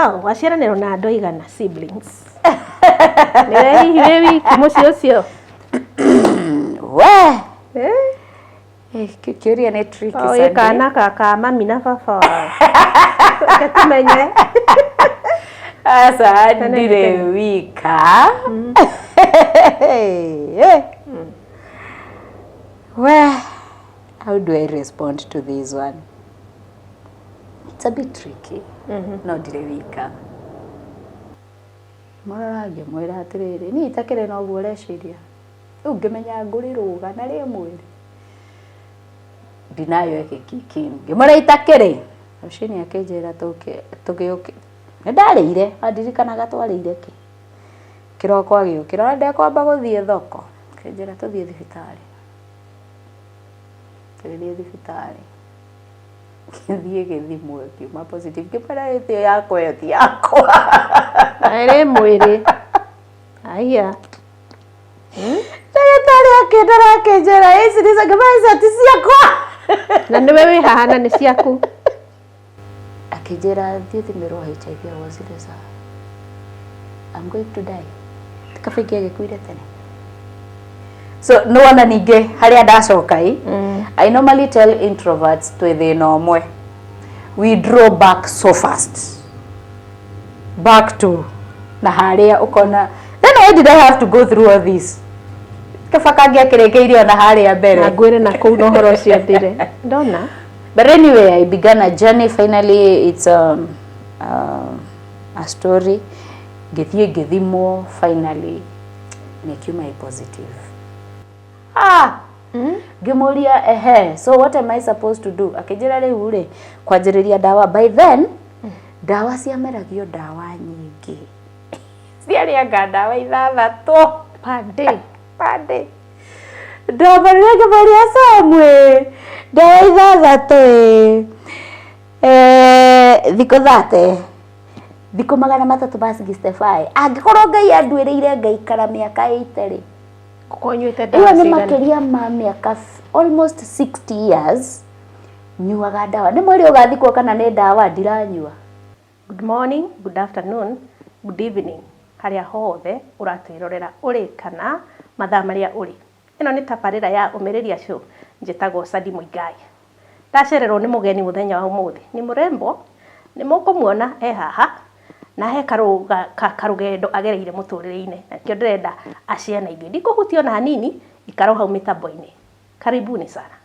Wow, waciaranĩrwo na andũ aigana, siblings? Nĩwe hihi wĩ wiki mũciĩ ũcio? We. Eh? Eh, kĩũria nĩ tricky. Oh, ĩ Sandy. kana ka mami na baba wao. Reke tũmenye. Aca, Tene ndirĩ tene. wika. We, how do I respond to this one? It's a bit tricky. No ndirĩ wika. Mũrora ngĩmwĩra atĩrĩrĩ, niĩ itakĩrĩ na ũguo ũreciria. Rĩu ngĩmenya ngũrĩrũga na rĩ mwĩrĩ. Ndinayo ĩgĩkick in. Ngĩmwĩra itakĩrĩ. Rũcinĩ akĩnjĩra tũgĩũke. Nĩ ndarĩire, andirikanaga twarĩire kĩ. Kĩroko agĩũkĩra, ona ndekwamba gũthiĩ thoko. Akĩnjĩra tũthiĩ thibitarĩ. Tũgĩthiĩ thibitarĩ. Ngĩthiĩ gĩthimwo ĩkiuma positive. Ngĩmwĩra ĩtĩ yakwa ĩyo ti yakwa. Na ĩrĩ mwĩrĩ. Aya. Ndagĩtarĩ akĩndora akĩnjĩra ici nĩ ngĩmwĩra icio ti ciakwa. Na nĩwe wĩ haha na nĩ ciaku. Akĩnjĩra thiĩ thimĩrwo HIV. I was serious. I'm going to die. Kaba ingĩagĩkuire tene. So nĩwona ningĩ harĩa ndacoka ĩ, I normally tell introverts twĩ thĩna ũmwe. We draw back so fast. Back to na harĩa ũkona, then why did I have to go through all this? Kaba kangĩakĩrĩkĩirie ona harĩa mbere. Na ngwĩre na kũu na ũhoro ũcio ũthire. Ndona? But anyway, I began a journey. Finally, it's a story. Ngĩthiĩ ngĩthimwo, finally nĩkiuma ĩ positive. Ah! Ngĩmũria, ehe, so what am I supposed to do? Akĩnjĩra rĩu rĩ, kwanjĩrĩria ndawa. By then, ndawa ciameragio ndawa nyingĩ. Ciarĩanga ndawa 6 Per day. Per day. Ndamarire ngĩmũria Samwe, ndawa 6 ĩ. Eh, thikũ 30, thikũ 365, angĩkorwo Ngai anduĩrĩire ngaikara mĩaka 80 rĩ, Gũkorwo nyuĩte ĩyo ndawa nĩ cigana? Makĩria ma mĩaka almost 60 years nyuaga ndawa. Nĩ mwĩrĩ ũgathikwo kana nĩ ndawa ndiranyua? Good morning, good afternoon, good evening, harĩa hothe ũratwĩrorera ũrĩ kana mathaa marĩa ũrĩ. Ĩno nĩ tabarĩra ya Ũmĩrĩria Show, njĩtagwo Sadi Mũigai. Ndacererwo nĩ mũgeni mũthenya wa ũmũthĩ, nĩ mũrembo, nĩ mũkũmuona e haha, na he karũgendo agereire mũtũrĩre-inĩ, na nĩkĩo ndĩrenda ashare na ithuĩ. Ndikũhutia ona hanini, ikara o hau mĩtambo-inĩ. Karibuni sana.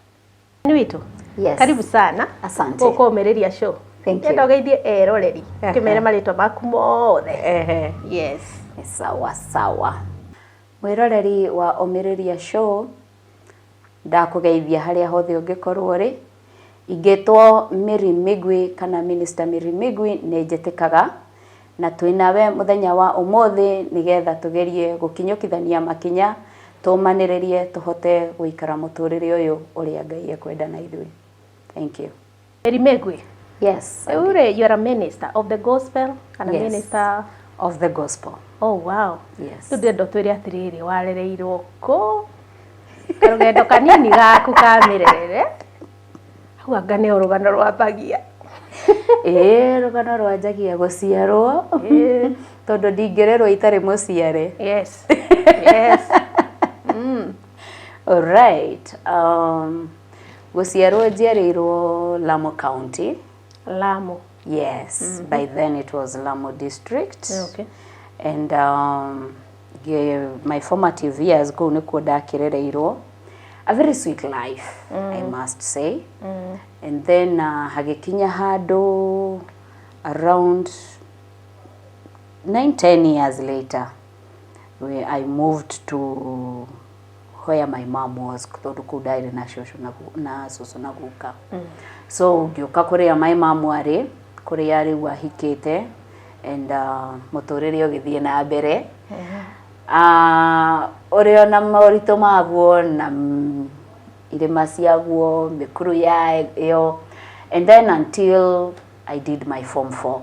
Nĩ witũ. Yes. Karibu sana. Asante. Gũkũ Ũmĩrĩria Show. Thank you. Ndĩrenda ũgeithie eroreri, ũkĩmere marĩtwa maku mothe. Ehe. Yes. Sawa sawa. Mwĩroreri wa Ũmĩrĩria Show, ndakũgeithia harĩa hothe ũngĩkorwo ũrĩ. Ingĩtwo Mary Migwi kana Minister Mary Migwi nĩ njĩtĩkaga, na twĩnawe mũthenya wa ũmũthĩ nĩgetha tũgerie gũkinyũkithania makinya, tũmanĩrĩrie tũhote gũikara mũtũrĩre ũyũ ũrĩa Ngai ekwenda na ithuĩ. Thank you. Mary Migwi. Yes. Rĩu rĩ, you are a minister of the gospel kana Yes. minister Of the gospel. Oh wow. Yes. Rĩu ndĩrenda ũtwĩre atĩrĩrĩ, warereirwo kũ? Karũgendo kanini gaku ka mĩrerere. Hau anga nĩho rũgano rwambagia. Ĩĩ, rũgano rwanjagia gũciarwo, tondũ ndingĩrerwo itarĩ mũciare. Alright. Gũciarwo njiarĩirwo Lamu County. Lamu. Yes. By then it was Lamu District. And my formative years kũu nĩkuo ndakĩrereirwo. A very sweet life, I must say. And then hagĩkinya handũ around 9 10 years later, where I moved to where my mom was, tondũ kũu ndarĩ na cũcũ na cũcũ na guka. So ngĩũka kũrĩa my mom arĩ, kũrĩa rĩu ahikĩte, and mũtũrĩre ũgĩthiĩ na mbere ũrĩ ona moritũ maguo na irĩma ciaguo, mĩkuru yayo, and then until I did my form 4.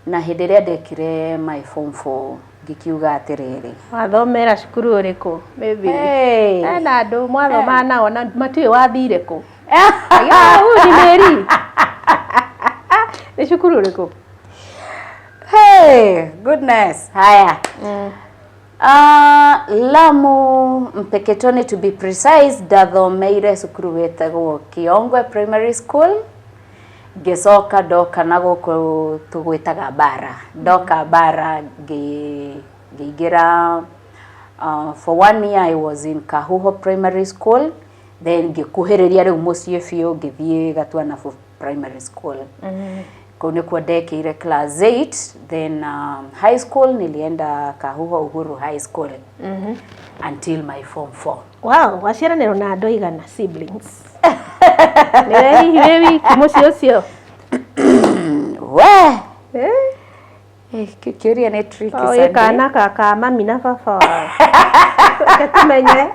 Na hĩndĩ ĩrĩa ndekire my form 4, ngĩkiuga atĩrĩrĩ, Wathomera cukuru ũrĩkũ? Maybe. Hey. Hena andũ mwathoma nao na matiũĩ wathire kũ. Huyu ni Mary. Nĩ cukuru ũrĩkũ? Hey, goodness. Haya. Lamu Mpeketoni, to be precise, ndathomeire cukuru wĩtagwo Kiongwe Primary School. Ngĩcoka ndoka na gũkũ tũgwĩtaga Bara. Ndoka Bara ngĩingĩra, for one year I was in Kahuho Primary School, then ngĩkuhĩrĩria rĩu mũciĩ biũ, ngĩthiĩ Gatuanabu Primary School. Kũu nĩkuo ndekĩire class 8. Then high school nilienda Kahuho Uhuru High School until my form 4. Wow, waciaranĩrwo na andũ aigana, siblings? Nĩwe hihi wĩ wiki mũciĩ ũcio? We. Eh? Eh, kĩũria nĩ tricky. O ĩ Sunday. Kana ka mami na baba wao. Reke tũmenye.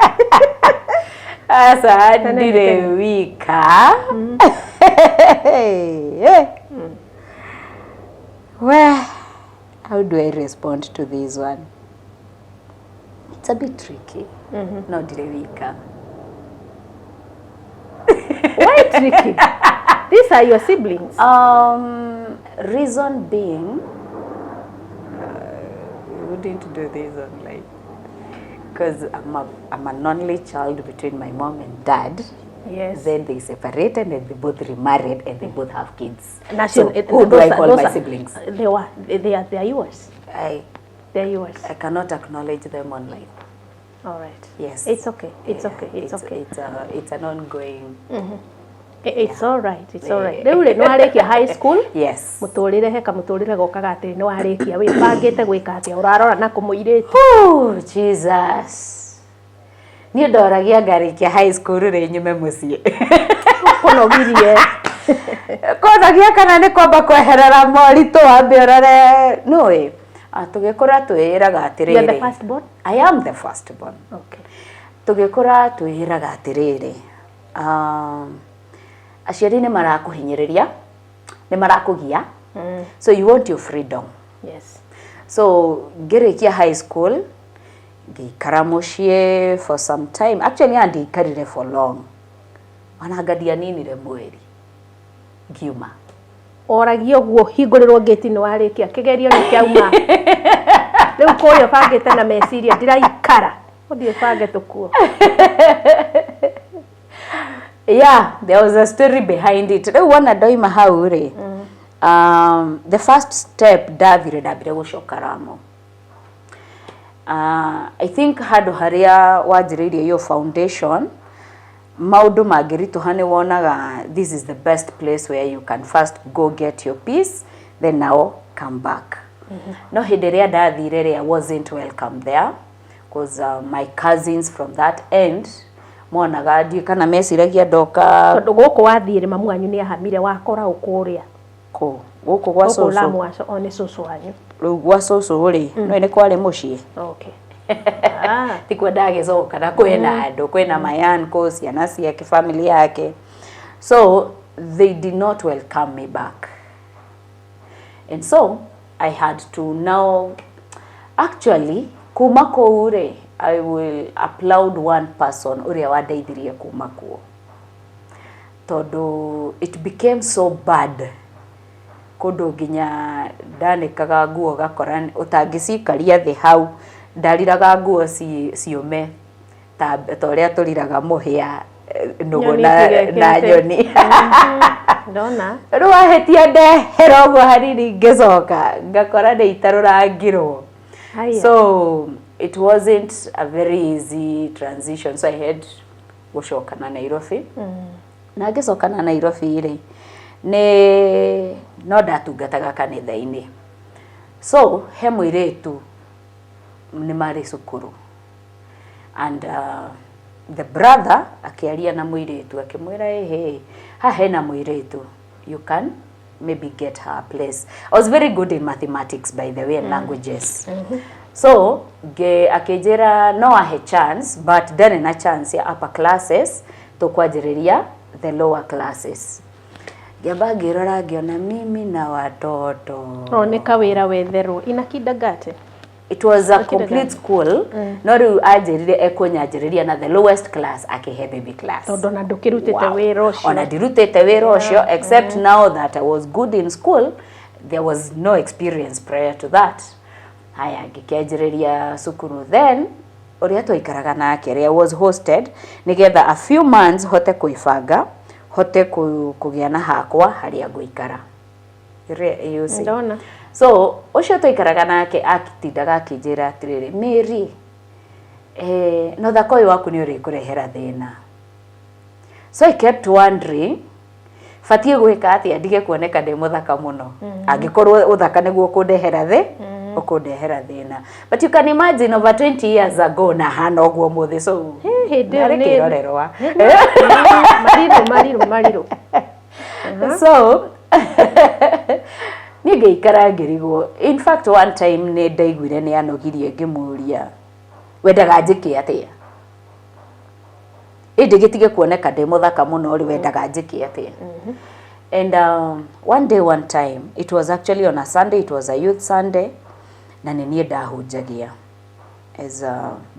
Aca. Tene Ndirĩ tene. wika. Eh. We, how do I respond to this one? It's a bit tricky. No, ndirĩ wika. Why tricky? These are your siblings. Reason being, we wouldn't do this online because I'm an only child between my mom and dad. Then they separated and they both remarried and they both have kids. Na So cio- who do I those call those my siblings? They were they are they are yours. They are yours. I cannot acknowledge them online. All right. Yes. It's okay. It's Yeah, okay. It's okay. It's an ongoing. It's all right. It's all right. Rĩu rĩ, nĩ warĩkia high school? Yes. Mũtũrĩre, he kamũtũrĩre gokaga atĩrĩ, nĩ warĩkia, wĩbangĩte gwĩka atĩa? Ũrarora na kũmũirĩtu? Oh, Jesus. Niĩ ndoragia ngarĩkia high school rĩ, nyume mũciĩ. Kũnogirie. Kũnogia kana nĩ kwamba kweherera moritũ, wambe ũrore nũĩ. Tũgĩkũra twĩĩraga You are the atĩrĩrĩ. first born? I am the first born. Okay. Tũgĩkũra twĩĩraga atĩrĩrĩ, aciari nĩ marakũhinyĩrĩria, nĩ marakũgia, so you want your freedom. So ngĩrĩkia high school, ngĩikara mũciĩ for some time. Actually, andiikarire for long, ona ndianinire mweri, ngiuma. Oragia ũguo, hingũrĩrwo ngĩti, nĩ warĩkia kĩgerio, nĩ kĩauma, rĩu kũrĩa ũbangĩte na meciria ndiraikara, ũthiĩ ũbange tũkuo? Yeah, there was a story behind it. Rĩu wona ndoima hau rĩ, the first step ndathire, ndambire gũcoka Ramu. I think handũ harĩa wanjĩrĩirie your foundation, maũndũ mangĩritũha nĩ wonaga this is the best place where you can first go get your peace, then now come back. No hĩndĩ ĩrĩa ndathire rĩ, I wasn't welcome there because my cousins from that end monaga, ndiũĩ kana meciragia ndoka. Tondũ gũkũ wathiĩ rĩ, mamu wanyu nĩ ahamire, wakora ũkũrĩa? Kũ gũkũ gwa Gũkũ cũcũ. Lamu o nĩ cũcũ wanyu. Rĩu gwa cũcũ rĩ, no nĩ kwarĩ mũciĩ. Okay, ah. Tikuo ndagĩcoka na kwĩna andũ, kwĩna my uncle, ciana ciake, family yake, so they did not welcome me back and so I had to now actually kuma kũu rĩ, I will applaud one person ũrĩa wandeithirie kuma kuo, tondũ it became so bad kũndũ nginya ndanĩkaga nguo gakora ũtangĩcikaria thĩ hau, ndariraga nguo ciũme ta ũrĩa tũriraga mũhĩa, nũgũ Nyoni na, na itigekĩte. Nyoni. Ndona. Rĩu wahĩtia ndehera ũguo hanini, ngĩcoka ngakora nĩ itarũrangirwo. Haya. So it wasn't a very easy transition, so I had gũcoka na Nairobi. Na ngĩcoka na Nairobi rĩ, nĩ no ndatungataga kanitha-inĩ, so he mũirĩtu nĩ marĩ cukuru and the brother akĩaria na mũirĩtu, akĩmwĩra, "Ĩhĩ, haha hena mũirĩtu, you can maybe get her a place." I was very good in mathematics, by the way, and languages. So akĩnjĩra no ahe chance, but ndarĩ na chance ya upper classes, tũkwanjĩrĩria the lower classes. Ngĩamba ngĩrora, ngĩona mimi na watoto. O nĩ kawĩra wetherwo ina kindergarten? It was a Kindergarten. Complete school, no rĩu anjĩrire ekũnyanjĩrĩria na the lowest class, akĩhe baby class. Tondũ ona ndũkĩrutĩte wĩra ũcio. Ona ndirutĩte wĩra ũcio, except now that I was good in school. There was no experience prior to that. Haya, ngĩkĩanjĩrĩria cukuru. Then ũrĩa twaikaraga nake rĩ, I was hosted nĩgetha a few months hote kwĩbanga, hote kũgĩa na hakwa harĩa ngũikara. You see? Ndona. So ũcio twaikaraga nake atindaga akĩnjĩra atĩrĩrĩ, "Mary, na ũthaka ũyũ waku nĩ ũrĩkũrehera thĩna." So I kept wondering, batiĩ gwĩka atĩa ndige kuoneka ndĩ mũthaka mũno, angĩkorwo ũthaka nĩguo ũkũndehera thĩ ũkũndehera thĩna. But you can imagine, over 20 years ago na hana ũguo mũthĩ, so Hĩndĩ ĩyo ndarĩ kĩrorerwa. Marirũ, marirũ, marirũ. So niĩ ngĩikara ngĩrigwo. In fact, one time nĩ ndaiguire nĩ anogirie, ngĩmũria, "Wendaga njĩke atĩa ĩndĩ gĩtige kuoneka ndĩ mũthaka mũno rĩ? Wendaga njĩke atĩa?" And one day, one time, it was actually on a Sunday, it was a youth Sunday, na nĩ niĩ ndahunjagia as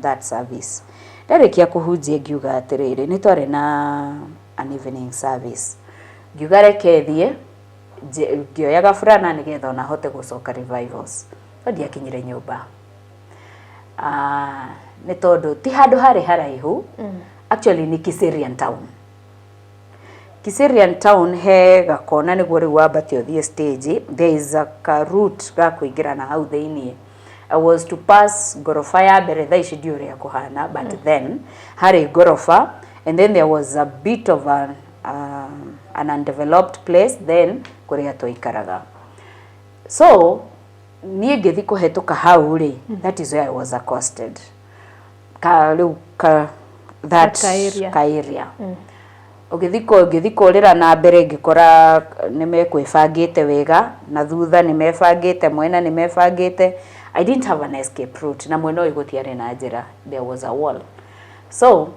that service. Ndarĩkia kũhunjia, ngiuga atĩrĩrĩ, nĩ twarĩ na an evening service, ngiuga reke thiĩ ngĩoya gaburana nĩgetha ona hote gũcoka revivals. No ndiakinyire nyũmba. Ah, nĩ tondũ ti handũ harĩ haraihu. Actually nĩ Kiserian town. Kiserian town he gakona nĩguo rĩu wambate ũthiĩ stage, there is a ka route ga kũingĩra na hau thĩiniĩ. I was to pass ngoroba ya mbere. Thaa ici ndiũ ũrĩa kũhana, but then harĩ ngoroba and then there was a bit of an undeveloped place then kũrĩa twaikaraga. So niĩ ngĩthi kũhetũka hau rĩ, that is where I was accosted. Ka rĩu ka that Ka area. Ka area. Ũgĩthi kũrĩra na mbere, ngĩkora nĩ mekwĩbangĩte wega, na thutha nĩ mebangĩte, mwena nĩ mebangĩte. I didn't have an escape route, na mwena ũyũ gũtiarĩ na njĩra, there was a wall. So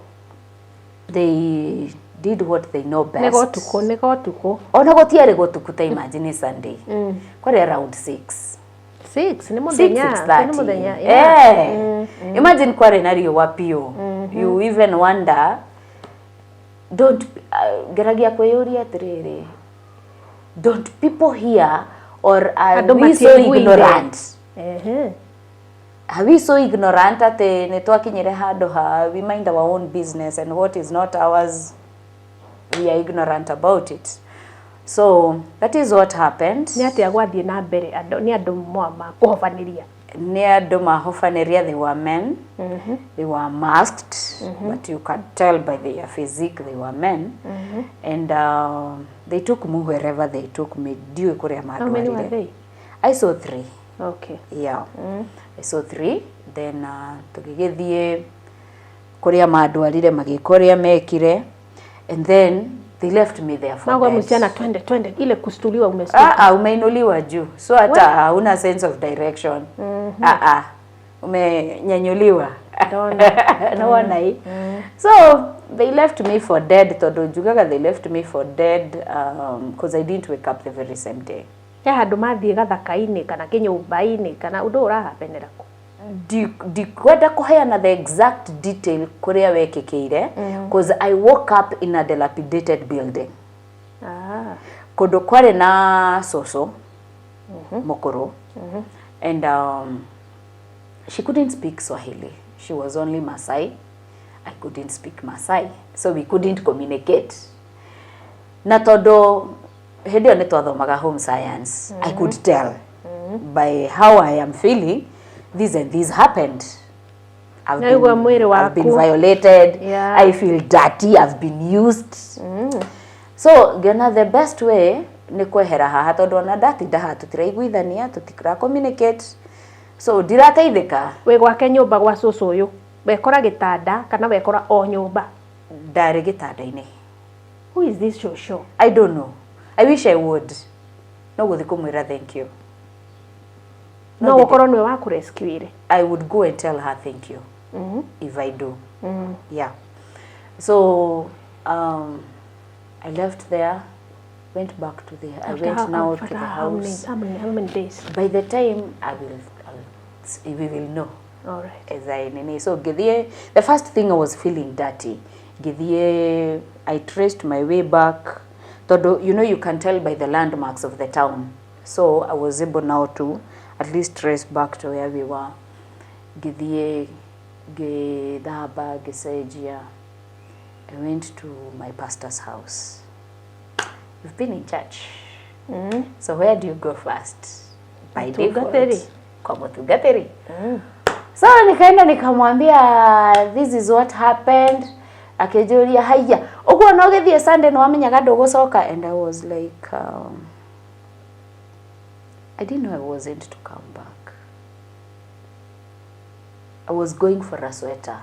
they did what they know best. Nĩ gotukũ, nĩ gotukũ. Ona gũtiarĩ gũtuku. Ta imagine, Sunday, kwarĩ around 6. 6 nĩ mũthenya. Nĩ mũthenya. 6:30. Eh, imagine, kwarĩ na riũa biũ. You even wonder, don't ngeragia kwĩyũria atĩrĩrĩ, don't people hear or are Andũ we so matiaiguire. ignorant? Ehe. Are we so ignorant atĩ nĩ twakinyire handũ ha we mind our own business and what is not ours we are ignorant about it? So that is what happened. Nĩ atĩa gwathiĩ na mbere? Andũ nĩ andũ mwama kũhobanĩria? Nĩ andũ mahobanĩria. They were men, they were masked, but you could tell by their physique they were men. And they took me wherever they took me. Ndiũĩ kũrĩa How many were mandwarire. they? I saw three. Yeah, I saw three. Then tũgĩgĩthiĩ kũrĩa mandwarire, magĩka ũrĩa mekire, and then they left me there for Magwa dead. msichana, twende, twende, ile kustuliwa, umestuka. Ah, ah, umeinuliwa juu, so hata hauna sense of direction. Ah, ah, umenyanyuliwa. Ndona. Nĩwona ĩ? So they left me for dead, tondũ njugaga they left me for dead because I didn't wake up the very same day. He handũ mathiĩ gathaka-inĩ kana kĩnyũmba-inĩ kana ũndũ ũrahapenera kũ? Ndikwenda kũheana the exact detail kũrĩa wekĩkĩire, because I woke up in a dilapidated building. Ah. Kũndũ kwarĩ na cũcũ mũkũrũ, and she couldn't speak Swahili, she was only Masai. I couldn't speak Masai, so we couldn't communicate. Na tondũ hĩndĩ ĩyo nĩ twathomaga home science, I could tell by how I am feeling, this and this happened. Naigua mwĩrĩ I've been waku. violated. I feel dirty, I've been used. So ngĩona the best way nĩ kwehera haha, tondũ ona ndatinda haha tũtiraiguithania, tũtira communicate, so ndirateithĩka. Wĩ gwake nyũmba gwa cũcũ ũyũ, wekora gĩtanda kana wekora o nyũmba? Ndarĩ gĩtanda-inĩ. Who is this shosho? I don't know. I wish I would. No gũthiĩ kũmwĩra thank you. No gũkorwo nĩwe wa kũrescue. I would go and tell her thank you if I do. Yeah. So I left there, went back to the. I After went now after to the how many, house. How many days? By the time I will, we will know. All right. As I nini. So ngĩthiĩ, the first thing, I was feeling dirty. Ngĩthiĩ, I traced my way back. Tondũ you know you can tell by the landmarks of the town. So I was able now to at least trace back to where we were. Ngĩthiĩ, ngĩthamba, ngĩcenjia. I went to my pastor's house. You've been in church. So where do you go first? By Mũtungatĩri. default, kwa mũtungatĩri. So nikaenda nikamwambia, "This is what happened." Akĩnjũria, "Haiya, ũguo no gĩthiĩ Sunday nĩ wamenyaga ndũgũcoka?" And I was like, I didn't know I wasn't to come back. I was going for a sweater.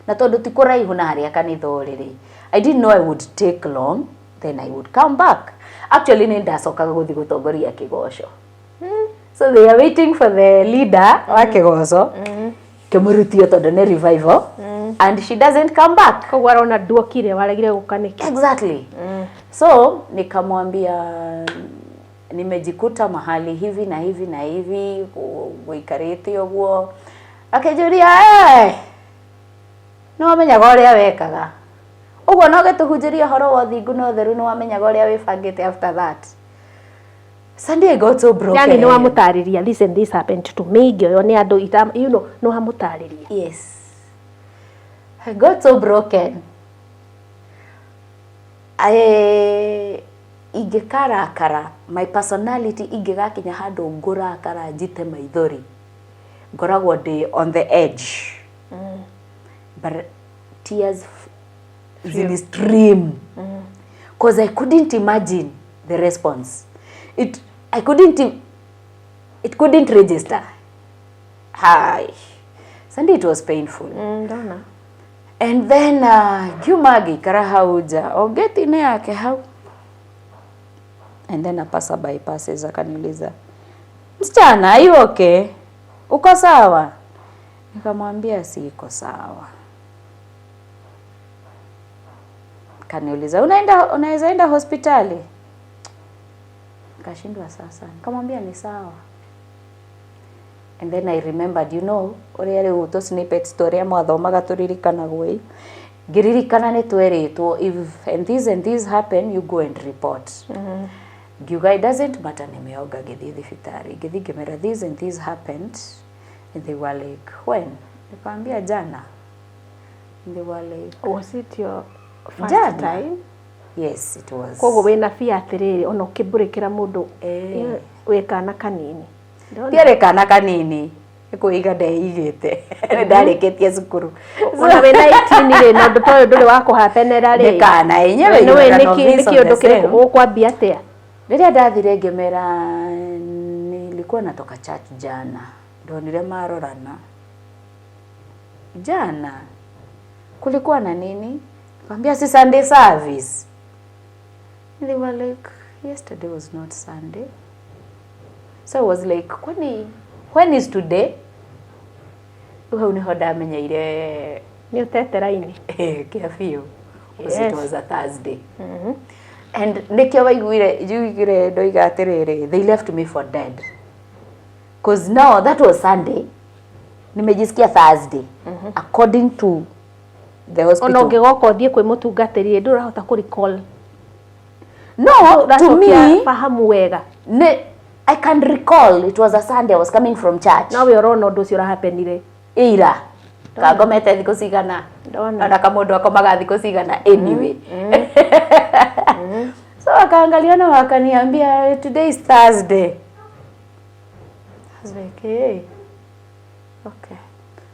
Na tondũ ti kũraihu na harĩa kanitha ũrĩ rĩ, I didn't know I would take long, then I would come back. Actually, nĩ ndacokaga gũthiĩ gũtongoria kĩgoco. So they are waiting for the leader wa kĩgoco, kĩmũrutio tondũ nĩ revival, and she doesn't come back. Koguo arona nduokire, waregire gũka nĩkĩ? Exactly. So nikamwambia nimejikuta mahali hivi na hivi na hivi, gũikarĩte ũguo. Akĩnjũria, "Eh, nĩ wamenyaga ũrĩa wekaga ũguo no gĩtũhunjĩria ũhoro wa ũthingu na ũtheru, nĩ wamenyaga ũrĩa wĩbangĩte after that?" Sunday, I got so broken. Yani nĩ wamũtarĩria, "This and this happened to me, ngĩoywo nĩ andũ ita," nĩ wamũtarĩria. Yes. I got so broken. I ingĩkarakara, my personality ingĩgakinya handũ ngũrakara njite maithori, ngoragwo ndĩ on the edge. But tears zili stream. 'Cause I couldn't imagine the response. It I couldn't it couldn't register. Hi. Sunday, it was painful. Ndona. And then ngiuma, ngĩikara hau nja o gate-inĩ yake hau, and then a passerby passes, akaniuliza, "Msichana, are you okay? Uko sawa?" Nikamwambia siko sawa. Kaniuliza, "Unaenda, unaweza enda hospitali?" Nikashindwa sasa, nikamwambia ni sawa. And then I remembered, ũrĩa rĩu tũ snippets tũrĩa mwathomaga tũririkanagwo ĩ, ngĩririkana nĩ twerĩtwo if and this and this happen, you go and report. Ngiuga it doesn't matter, nimeoga, ngĩthiĩ thibitarĩ, ngĩthiĩ ngĩmera this and this happened, and they were like, "When?" Nikamwambia jana, and they were like, Was it your first Jana? time? Yes, it was. Koguo wĩna bia atĩrĩrĩ, ona ũkĩmbũrĩkĩra mũndũ Eh. wĩ kana kanini. Ndona. Ndiarĩ kana kanini, nĩ kwĩiga ndeigĩte, nĩ ndarĩkĩtie cukuru. Ona wĩna 18 rĩ, na ũndũ ta ũyũ ndũrĩ wa kũhapenera rĩ. Nĩ kana enyewe. Nĩũĩ nĩkĩ ũndũ kĩrĩkũ ũkwambia atĩa? Rĩrĩa ndathire ngĩmera nilikuwa natoka church jana, ndonire marorana. "Jana kulikuwa na nini?" Nikamwambia si Sunday service. And they were like, "Yesterday was not Sunday." So I was like, "Kwani when is today?" Rĩu hau nĩho ndamenyeire. Nĩ ũtete raini. Kĩa biũ. Because it was a Thursday. And nĩkĩo waiguire njugire ndoiga atĩrĩrĩ, they left me for dead. 'Cause now that was Sunday. Nimejisikia Thursday. According to the Ona hospital. ũngĩgoka ũthiĩ kwĩ mũtungatĩri, ndũrahota kũ recall. No, to Ũracokia me, fahamu wega. ne, I can recall it was a Sunday. I was coming from church. No we ũrona ũndũ ũcio ũrahapenire. Ira. Kangomete thikũ cigana. Ndona. Ona kamũndũ akomaga thikũ cigana anyway. So wakaangaliana, wakaniambia, "Today is Thursday." I was like, "Hey, okay.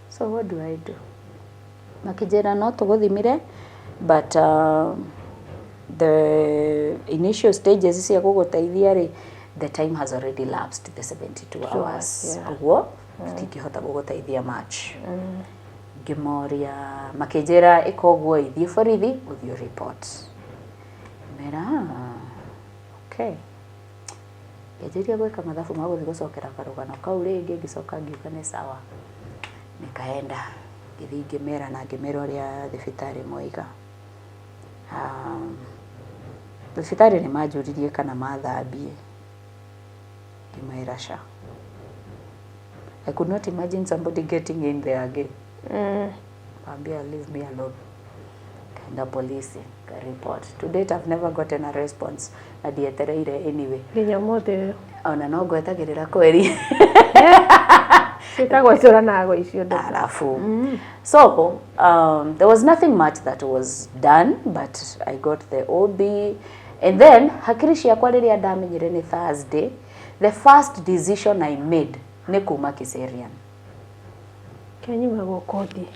So what do I do?" Makĩnjĩra no tũgũthimire, but the initial stages cia gũgũteithia rĩ, the time has already lapsed, the 72 hours. Ũguo tũtingĩhota gũgũteithia much. Ngĩmoria, makĩnjĩra ĩka ũguo, ithiĩ borithi ũthiĩ report. Mera, "Ah, okay." Ngĩanjĩrĩria gwĩka mathabu ma gũthiĩ gũcokera karũgano kau rĩngĩ, ngĩcoka ngiuga nĩ sawa. Nikaenda, ngĩthiĩ ngĩmera na ngĩmera ũrĩa thibitarĩ moiga. Thibitarĩ nĩ manjũririe kana mathambie. Ngĩmera ca. I could not imagine somebody getting in there again. Kaambia leave me alone. Kaenda polisi, ka report. To date I've never gotten a response. Na ndietereire anyway. Nginya ũmũthĩ ũyũ. Ona no ngwetagĩrĩra kweri. Ciĩtagwo icũra na ago icio ndũ. Alafu. So, there was nothing much that was done, but I got the OB. And then, hakiri ciakwa rĩrĩa ndamenyire nĩ Thursday, the first decision I made nĩ kuma Kiserian. Kenyuma gũkũ thiĩ.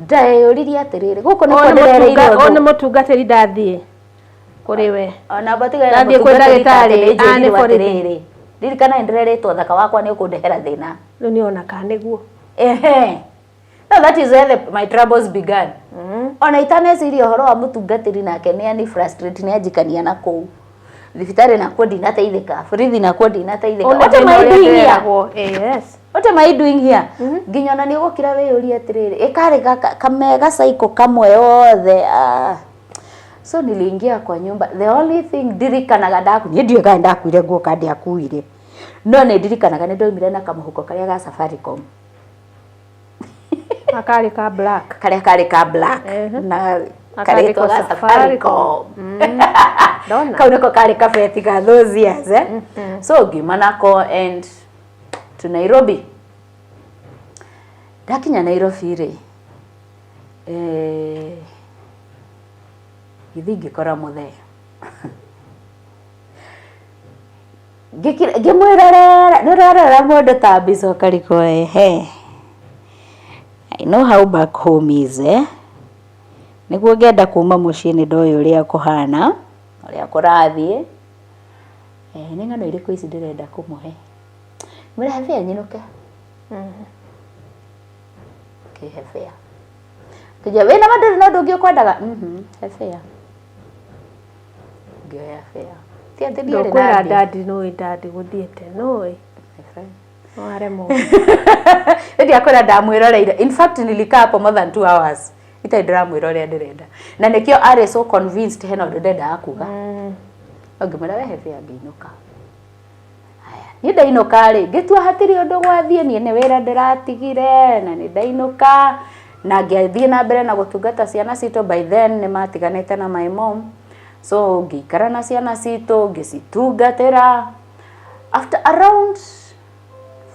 Ndeyũririe atĩrĩrĩ, gũkũ nĩkuo ndĩrereire Ũyũ nĩ ũndũ. mũtungatĩri ndathiĩ kũrĩ we. Ona batiga na Ndathiĩ kwĩ mũtungatĩri ndagĩtarĩ, take nĩ ah, nĩ njĩrirwo borithi. atĩrĩrĩ. Ririkana nĩndĩrerĩtwo thaka wakwa nĩ ũkũndehera thĩna. Rĩu nĩ ona kana nĩguo. Ehe. No, that is where my troubles began. Ona itaneciria ũhoro wa mũtungatĩri nake nĩ ani frustrate nĩ anjikania na kũu. Thibitarĩ nakuo ndinateithĩka, borithi nakuo ndinateithĩka. Ũyũ nĩ What am thĩna I ũrĩa doing here? ndĩreragwo. Eh, yes. What am I doing here? Nginya ona nĩ ũgũkira wĩyũrie atĩrĩrĩ, ĩkarĩ gaka kamega cycle kamwe yothe. Ah. So niliingia kwa nyumba. The only thing ndirikanaga ndaku niĩ ndiũĩ kana ndakuire nguo kana ndiakuire. No nĩ ndirikanaga nĩ ndaumire na kamũhuko karĩa ga Safaricom. Akarĩ ka black. Karĩa karĩ ka black Ehe. na Gakandĩkwo karĩtwa ga Safaricom. Safaricom. Ndona. Kau nĩko karĩ kabeti ka those years eh. So ngiuma nako and to Nairobi. Ndakinya Nairobi rĩ, eh, ngĩthiĩ ngĩkora mũthee. Ngĩmwĩrorera, nĩ ũrarora mũndũ ta mbica ũkarigwo ehe. I know how back home is eh. Nĩguo ngĩenda kuma mũciĩ nĩ ndoĩ ũrĩa kũhana, ũrĩa kũrathiĩ. Eh, nĩ ng'ano irĩkũ ici ndĩrenda kũmũhe? Ngĩmwĩra he fare nyinũke. Kĩhe fare. Kĩnjĩra wĩna ma ndũrĩ na ũndũ ũngĩ ũkwendaga? Mhm, he fare. Ngĩoya fare. Ti atĩ ndiarĩ na Ndũkwĩra mbia. dadi nũĩ dadi gũthiĩte nũĩ. He fare. No aremwo. Ĩndĩ akwĩra ndamwĩroreire. In fact nilikaa hapo more than 2 hours. Itarĩ ndĩramwĩra ũrĩa ndĩrenda. Na nĩkĩo arĩ so convinced hena ũndũ ndendaga kuga. No ngĩmwĩra we he fare ngĩinũka. Haya, niĩ ndainũka rĩ, ngĩtua hatirĩ ũndũ gwathiĩ, niĩ nĩ wĩra ndĩratigire na nĩ ndainũka na ngĩthiĩ na mbere na gũtungata ciana citũ. By then nĩ matiganĩte na my mom. So ngĩikara na ciana citũ, ngĩcitungatĩra. After around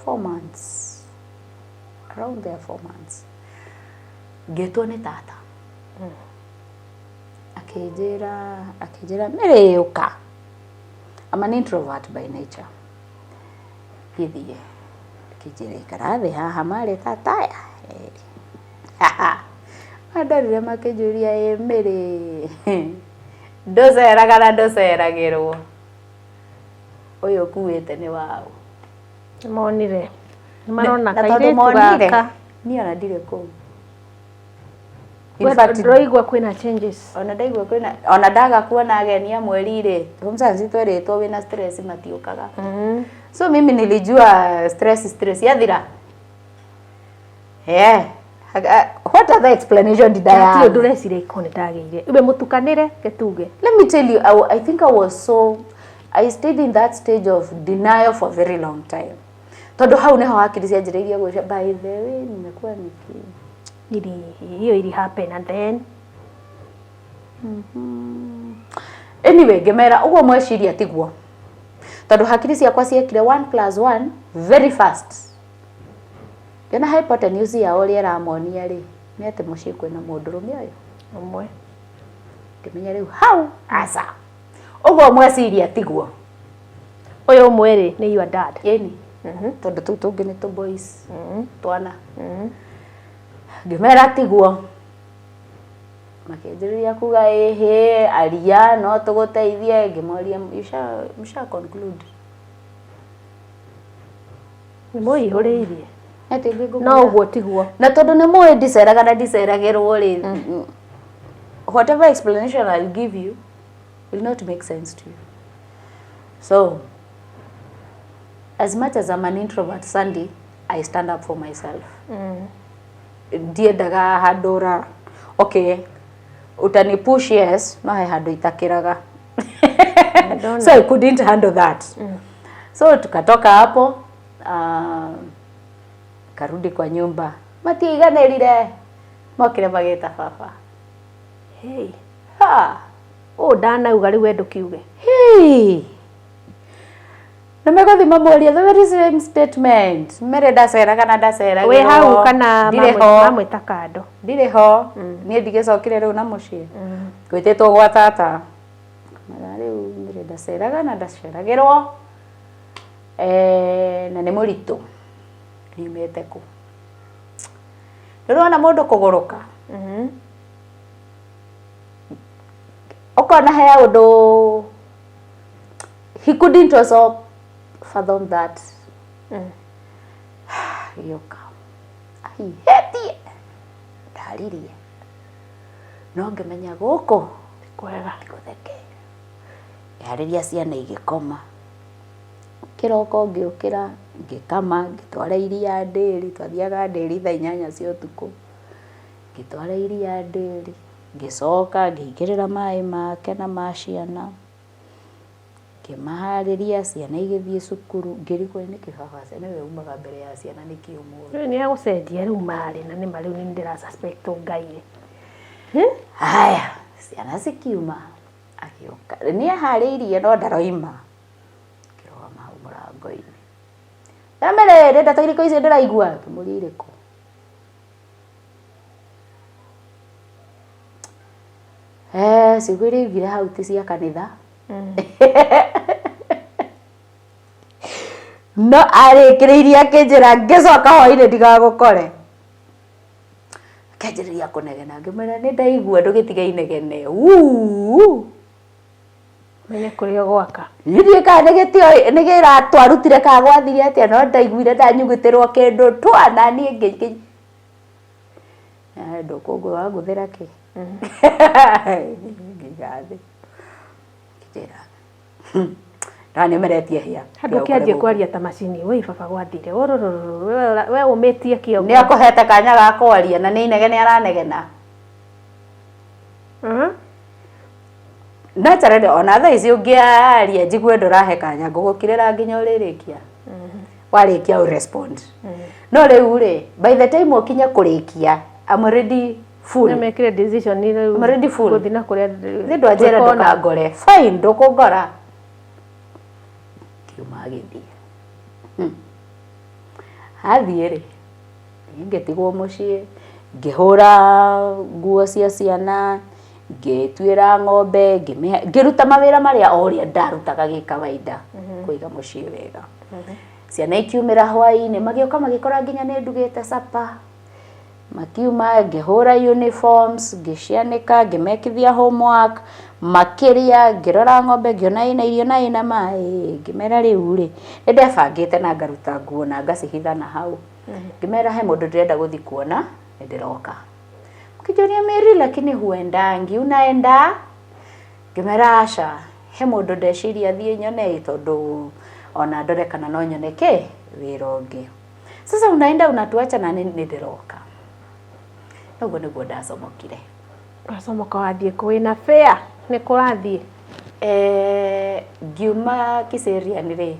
4 months, around there 4 months, ngĩtwo nĩ tata. Akĩnjĩra Mary ũka. I'm an introvert by nature. Ngĩthiĩ, akĩnjĩra ikara thĩ haha marĩ tata aya. Mandorire makĩnjũria ĩ Mary ndũceraga na ndũceragĩrwo. Ũyũ ũkuĩte nĩ waũ? Nĩmonire. Nĩmarona Na tondũ kairĩtu monire, gaka. niĩ ona ndirĩ kũu. In fact, Ndũraigua kwĩna changes. Ona ndaigua kwĩna ona ndaga kuona ageni a mweri rĩ, sometimes twerĩtwo wĩna stress matiũkaga. So mimi nilijua stress yathira. Yeah. What other explanation did I Ti have? ũndũ ũreciria iko nĩ ndagĩire. Iwe mũtukanĩre gĩtuge. Let me tell you, I think I was so, I stayed in that stage of denial for a very long time. Tondũ hau nĩho hakiri cianjĩrĩirie gwĩcia, by the way, nimekuwa niki Ili hiyo ili happen and then Anyway, ngĩmera ũguo mweciria tiguo. Tondũ hakiri ciakwa ciekire one plus one very fast. Ngĩona hypotenuse yao ũrĩa ĩramonia rĩ, nĩ atĩ mũciĩ kwĩna mũndũrũme ũyũ. Ũmwe. Ngĩmenya rĩu hau aca. Ũguo mweciria tiguo. Ũyũ ũmwe rĩ nĩ your dad. Ĩni. Tondũ tũu tũngĩ nĩ tũ boys. Twana. Ngĩmera tiguo. Makĩanjĩrĩria kuga ĩhĩ aria no tũgũteithie. Ngĩmoria you shall, you shall conclude. Nĩ mũihũrĩirie. Atĩ ngũmwĩra. No ũguo tiguo. Na tondũ nĩ mũĩ ndiceraga na ndiceragĩrwo rĩ, whatever explanation I'll give you will not make sense to you. So as much as I'm an introvert, Sandy, I stand up for myself. Ndiendaga handũ ra okay utanipush, yes, no he handũ itakĩraga. So I couldn't handle that. So tukatoka hapo, karudi kwa nyumba, matiaiganĩrire, mokire magĩta baba. Hey. Ha. Ũũ ndanauga rĩu we ndũkiuge. Hey. Na megũthiĩ mamũrie the very same statement. Mere ndaceraga na ndaceragĩrwo. Wĩ hau kana Ndirĩ ho. Mamwĩta kando? Ndirĩ ho. Niĩ ndigĩcokire rĩu na mũciĩ. Gwĩtĩtwo gwa tata. Mera rĩu Mary ndaceraga na ndaceragĩrwo. Eh, na nĩ mũritũ. Nyumĩte kũ? Ndĩrona mũndũ kũgũrũka. Ũkona he ũndũ he couldn't also fathom that. Gĩũka ahihetie ndaririe no ngĩmenya gũkũ Kwega. Gũtheke yarĩria ciana igĩkoma. Kĩroko ngĩũkĩra, ngĩkama, ngĩtwara iria ndĩri. Twathiaga ndĩri thaa 8 cia ũtukũ. Ngĩtwara iria ndĩri, ngĩcoka ngĩigĩrĩra maĩ make na ma ciana, ngĩmaharĩria, ciana igĩthiĩ cukuru. Ngĩrigwo nĩkĩ baba nĩwe umaga mbere ya ciana nĩkĩ ũmũthĩ? Rĩu nĩ egũcenjia rĩu marĩ na nĩma rĩu nĩ ndĩra suspect Ngai. Haya, ciana cikiuma, agĩũka nĩ eharĩirie no ndaroima. Ngĩrũgama hau mũrango-inĩ. Emily, nĩ ndeto irĩkũ icio ndĩraigua? Ngĩmũria irĩkũ. Eh, ciugo iria augire hau ti cia kanitha. No arĩkĩrĩirie akĩnjĩra ngĩcoka hwainĩ ndigagũkore. Akĩanjĩrĩria kũnegena, ngĩmwĩra nĩ ndaigua, ndũgĩtige inegene. Wuu! Menye kũrĩa ũgwaka. Niĩ ndiũĩ kana nĩ gĩtĩo nĩ gĩra twarutire kana gwathire atĩa, no ndaiguire ndanyugutĩrwo kĩndũ twa na niĩ ngĩ ndũkũngũthĩra kĩ ngiga thĩ ngĩnjĩra na nĩ ũmeretie hĩa. Handũ ũkĩanjie kwaria ta macini, woi baba gwathire ũrũrũrũ, we ũmĩtie kĩongo. Nĩ akũhete kanya ga kwaria na nĩ inegene aranegena. Naturally ona thaa ici ũngĩaria njigue ndũrahe kanya, ngũgũkirĩra nginya ũrĩrĩkia. Warĩkia ũ respond. No rĩu rĩ, by the time ũkinye kũrĩkia, I'm already full. Nĩmekire decision rĩu. I'm already full. Gũthiĩ na kũrĩa. Nĩ ndwanjĩra ndũkangore. Fine, ndũkũngora. Kiuma agĩthiĩ. Athiĩ rĩ, niĩ ngĩtigwo mũciĩ, ngĩhũra nguo cia ciana, ngĩtuĩra ng'ombe, ngĩruta mawĩra marĩa o ũrĩa ndarutaga gĩkawaida, kũiga mũciĩ wega. Ciana ikiumĩra hwaĩ-inĩ, magĩũka magĩkora nginya nĩ ndugĩte supper. Makiuma, ngĩhũra uniforms, ngĩcianĩka, ngĩmekithia homework, makĩrĩa, ngĩrora ng'ombe ngĩona ĩna irio na ĩna maĩ, ngĩmera rĩu rĩ, nĩ ndebangĩte na ngaruta nguo na ngacihitha na hau. Ngĩmera he mũndũ ndĩrenda gũthiĩ kuona, nĩ ndĩroka. Makĩnjũria, "Mary, lakini huendangi, unaenda?" Ngĩmera aca, he mũndũ ndeciria thiĩ nyone ĩ tondũ ona ndore kana no nyone kĩ wĩra ũngĩ. Sasa unaenda unatuacha na nĩ ndĩroka. Noguo nĩguo ndacomokire. Wacomoka wathiĩ kũ wĩna fare? Nĩ kũrathiĩ? Eh, ngiuma Kiserian rĩ,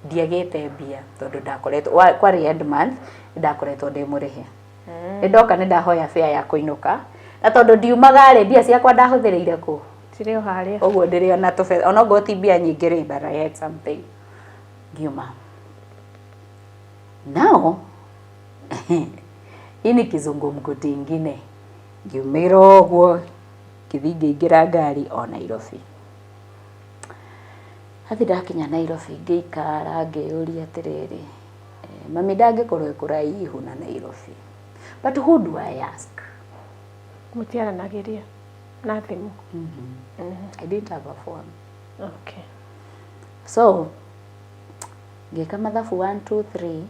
ndiagĩte mbia tondũ ndakoretwo kwarĩ end month, ndakoretwo ndĩ mũrĩhe. Nĩ ndoka nĩ ndahoya fare ya kũinũka, na tondũ ndiumaga rĩ, mbia ciakwa ndahũthĩrĩire kũ? Cirĩ o harĩa. Ũguo ndĩrĩ ona tũbeca, onokorwo ti mbia nyingĩ rĩ, but I had something. Ngiuma. Now, hii ni kizungumkuti ingine. Ngiumĩra ũguo, ngĩthiĩ ngĩingĩra ngari o Nairobi. Hathi ndakinya Nairobi ngĩikara ngĩyũria atĩrĩrĩ, mami ndangĩkorwo e kũraihu na Nairobi. But who do I ask? Mũtiaranagĩria na thimũ? I didn't have a phone. Okay. So, ngĩka mathabu 1 2 3,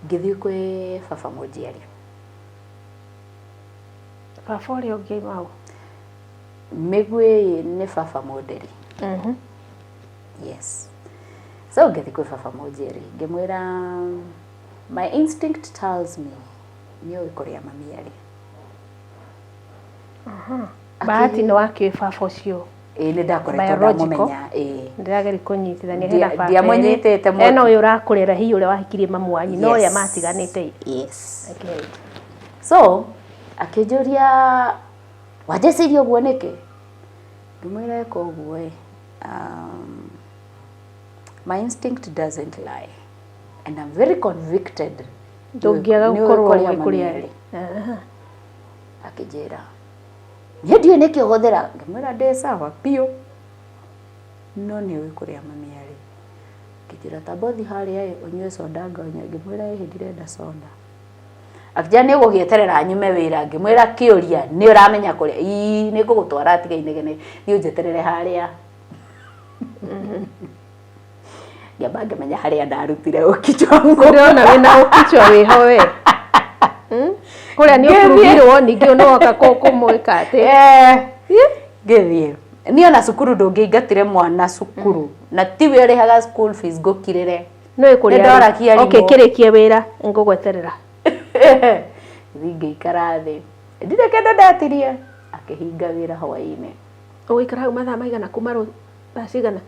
ngĩthiĩ kwĩ baba mũnjiari. Baba ũrĩa ũngĩ mau? Mĩguĩ nĩ baba mũnderi. Yes. So ngĩthiĩ kwĩ baba mũnjiari, ngĩmwĩra my instinct tells me nĩ ũĩ kũrĩa mami arĩ. Bahati nĩ wakĩũĩ baba ũcio. Ĩĩ, nĩ ndakoretwo Biological. ndamũmenya, ĩĩ. Ndĩrageria kũnyitithania hena baba Ndiamũnyitĩte erĩ. Hena ũyũ ũrakũrera hihi ũrĩa wahikirie mamu wanyu no ũrĩa matiganĩte. Yes. Okay. So akĩnjũria wanjĩciria ũguo nĩkĩ? Ngĩmwĩra eka ũguo ĩ. My instinct doesn't lie and I'm very convicted. Ndũngĩaga Nĩũĩ gũkorwo kũrĩa ũĩ mami kũrĩa arĩ. arĩ. Aha. Akĩnjĩra niĩ ndiũĩ nĩkĩ ũhũthĩra, ngĩmwĩra ndĩ sawa biũ, no nĩ ũĩ kũrĩa mami arĩ. Akĩnjĩra tamba ũthiĩ harĩa ĩ ũnyue soda ngonya, ngĩmwĩra ĩhĩ ndirenda soda. Akĩnjĩra nĩ ũgũgĩeterera nyume wĩra, ngĩmwĩra kĩũria nĩ ũramenya kũrĩa, ii nĩ ngũgũtwara tiga inegene, thiĩ ũnjeterere harĩa. Ngĩamba ngĩmenya harĩa ndarutire ũkichwa ngũkũ. Ndĩrona wĩna ũkichwa wĩho we. Kũrĩa nĩ ũkurugirwo ningĩ no woka kũmwĩka atĩ. Ngĩthiĩ niĩ ona cukuru ndũngĩingatire mwana cukuru na tiwe ũrĩhaga school fees ngũkirĩre. Nĩ kũrĩa. Nĩndoragia arimũ. Okay, kĩrĩkie wĩra ngũgweterera. Thiĩ ngĩikara thĩ ndirĩ kĩndũ ndetirie, akĩhinga wĩra hwaĩ-inĩ. Ũgũikara hau mathaa maigana kuma thaa cigana?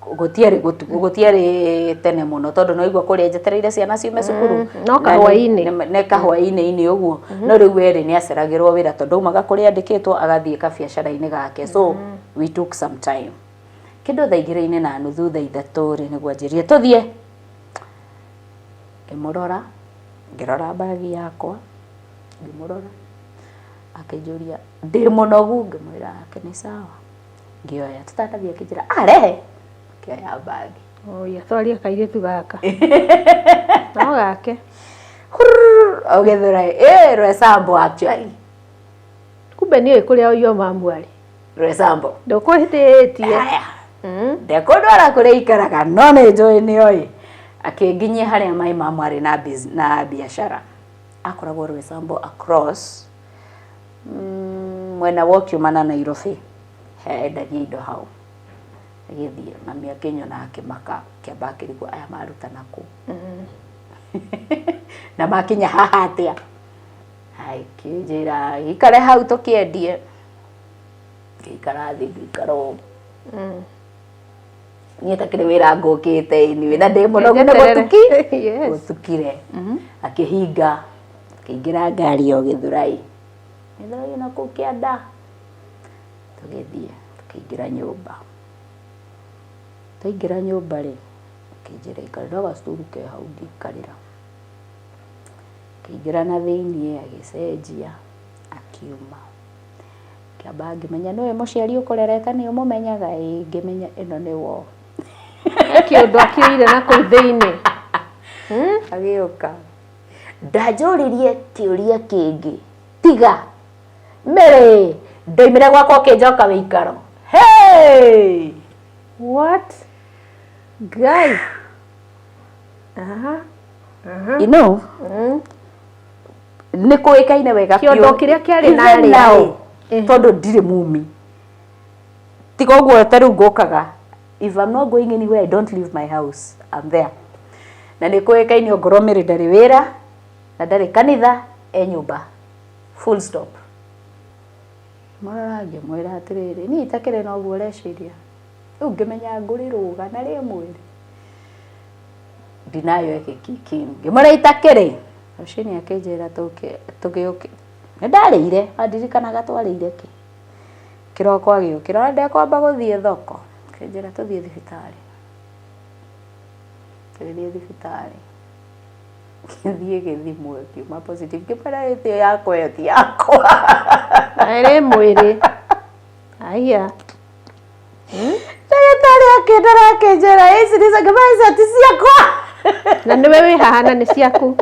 Gũtiarĩ gũtiarĩ tene mũno tondũ no igua kũrĩa njetereire ciana ciume cukuru. No kahwaĩ-inĩ. Nĩ kahwaĩ-inĩ ũguo. No rĩu werĩ nĩ aceragĩrwo wĩra tondũ aumaga kũrĩa andĩkĩtwo agathiĩ kabiacara-inĩ gake, so we took some time. Kĩndũ thaa igĩrĩ na nuthu thaa ithatũ rĩ nĩguo anjĩrire tũthiĩ. Ngĩmũrora, ngĩrora mbagi yakwa, ngĩmũrora, akĩnjũria ndĩ mũnogu, ngĩmwĩra ake nĩ sawa. Ngĩoya tũtanathiĩ akĩnjĩra ah rehe, ngĩoya mbagi. Oi, atwarie kairĩtu gaka. No gake. Ũgĩthura ĩ Roysambu actually. Kumbe nĩ ũĩ kũrĩa ũyũ mamu arĩ. Roysambu. Ndũkũhĩtĩtie. Haya. Ndekũndwara kũrĩa ikaraga no nĩ njũĩ nĩ oĩ. Akĩnginyia harĩa my mamu arĩ na na biacara. Akoragwo Roysambu across mwena wa ũkiuma na Nairobi. Endagia indo hau. Agĩthiĩ mami akĩnyona akĩmaka, akĩamba akĩrigwo aya marutana kũ. Na makinya haha atĩa. Akĩnjĩra ikare hau tũkĩendie. Ngĩikara thĩ ngĩikara ũũ. Niĩ takĩrĩ wĩra ngũkĩte anyway na ndĩ mũnogu nĩ gũtuki. Yes. Gũtukire. Akĩhinga, akĩingĩra ngari o Gĩthũrai. Gĩthũrai na kũu kĩanda. Tũgĩthiĩ tũkĩingĩra nyũmba. Twaingĩra nyũmba rĩ, akĩnjĩra ikarĩra gacuru ke hau ngĩikarĩra. Akĩingĩra na thĩiniĩ agĩcenjia akiuma. Ngĩamba ngĩmenya nĩũĩ mũciari ũkũrerete nĩ ũmũmenyaga? Ĩĩ ngĩmenya ĩno nĩ war. He kĩũndũ akĩoire na kũu thĩiniĩ. Agĩũka. Ndanjũririe kĩũria kĩngĩ tiga Mary ndoimire gwakwa ũkĩnjoka wĩikaro. Hey! What? Guy. Aha. Aha. You know, nĩ kũĩkaine wega biũ. Kĩondo kĩrĩa kĩarĩ Even narĩa now, rĩ. tondũ ndirĩ mumi. Tiga ũguo ta rĩu ngũkaga. If I'm not going anywhere, I don't leave my house. I'm there. Na nĩ kũĩkaine ongorwo Mary ndarĩ wĩra na ndarĩ kanitha, e nyũmba. Full stop. Mũrora ngĩmwĩra atĩrĩrĩ, niĩ itakĩrĩ na ũguo ũreciria. Rĩu ngĩmenya ngũrĩrũga na rĩ mwĩrĩ. Ndinayo ĩgĩkick in. Ngĩmwĩra itakĩrĩ. Rũcinĩ akĩnjĩra tũgĩũke. Nĩ ndarĩire, andirikanaga twarĩire kĩ. Kĩroko agĩũkĩra, ona ndekwamba gũthiĩ thoko. Akĩnjĩra tũthiĩ thibitarĩ. Tũgĩthiĩ thibitarĩ. Ngĩthiĩ gĩthimwo ĩkiuma positive. Ngĩmwĩra ĩtĩ yakwa ĩyo ti yakwa. Na ĩrĩ mwĩrĩ. Aya. Ndagĩtarĩ akĩndora akĩnjĩra ici nĩ ngĩmwĩra icio ti ciakwa. Na nĩwe wĩ haha na nĩ ciaku.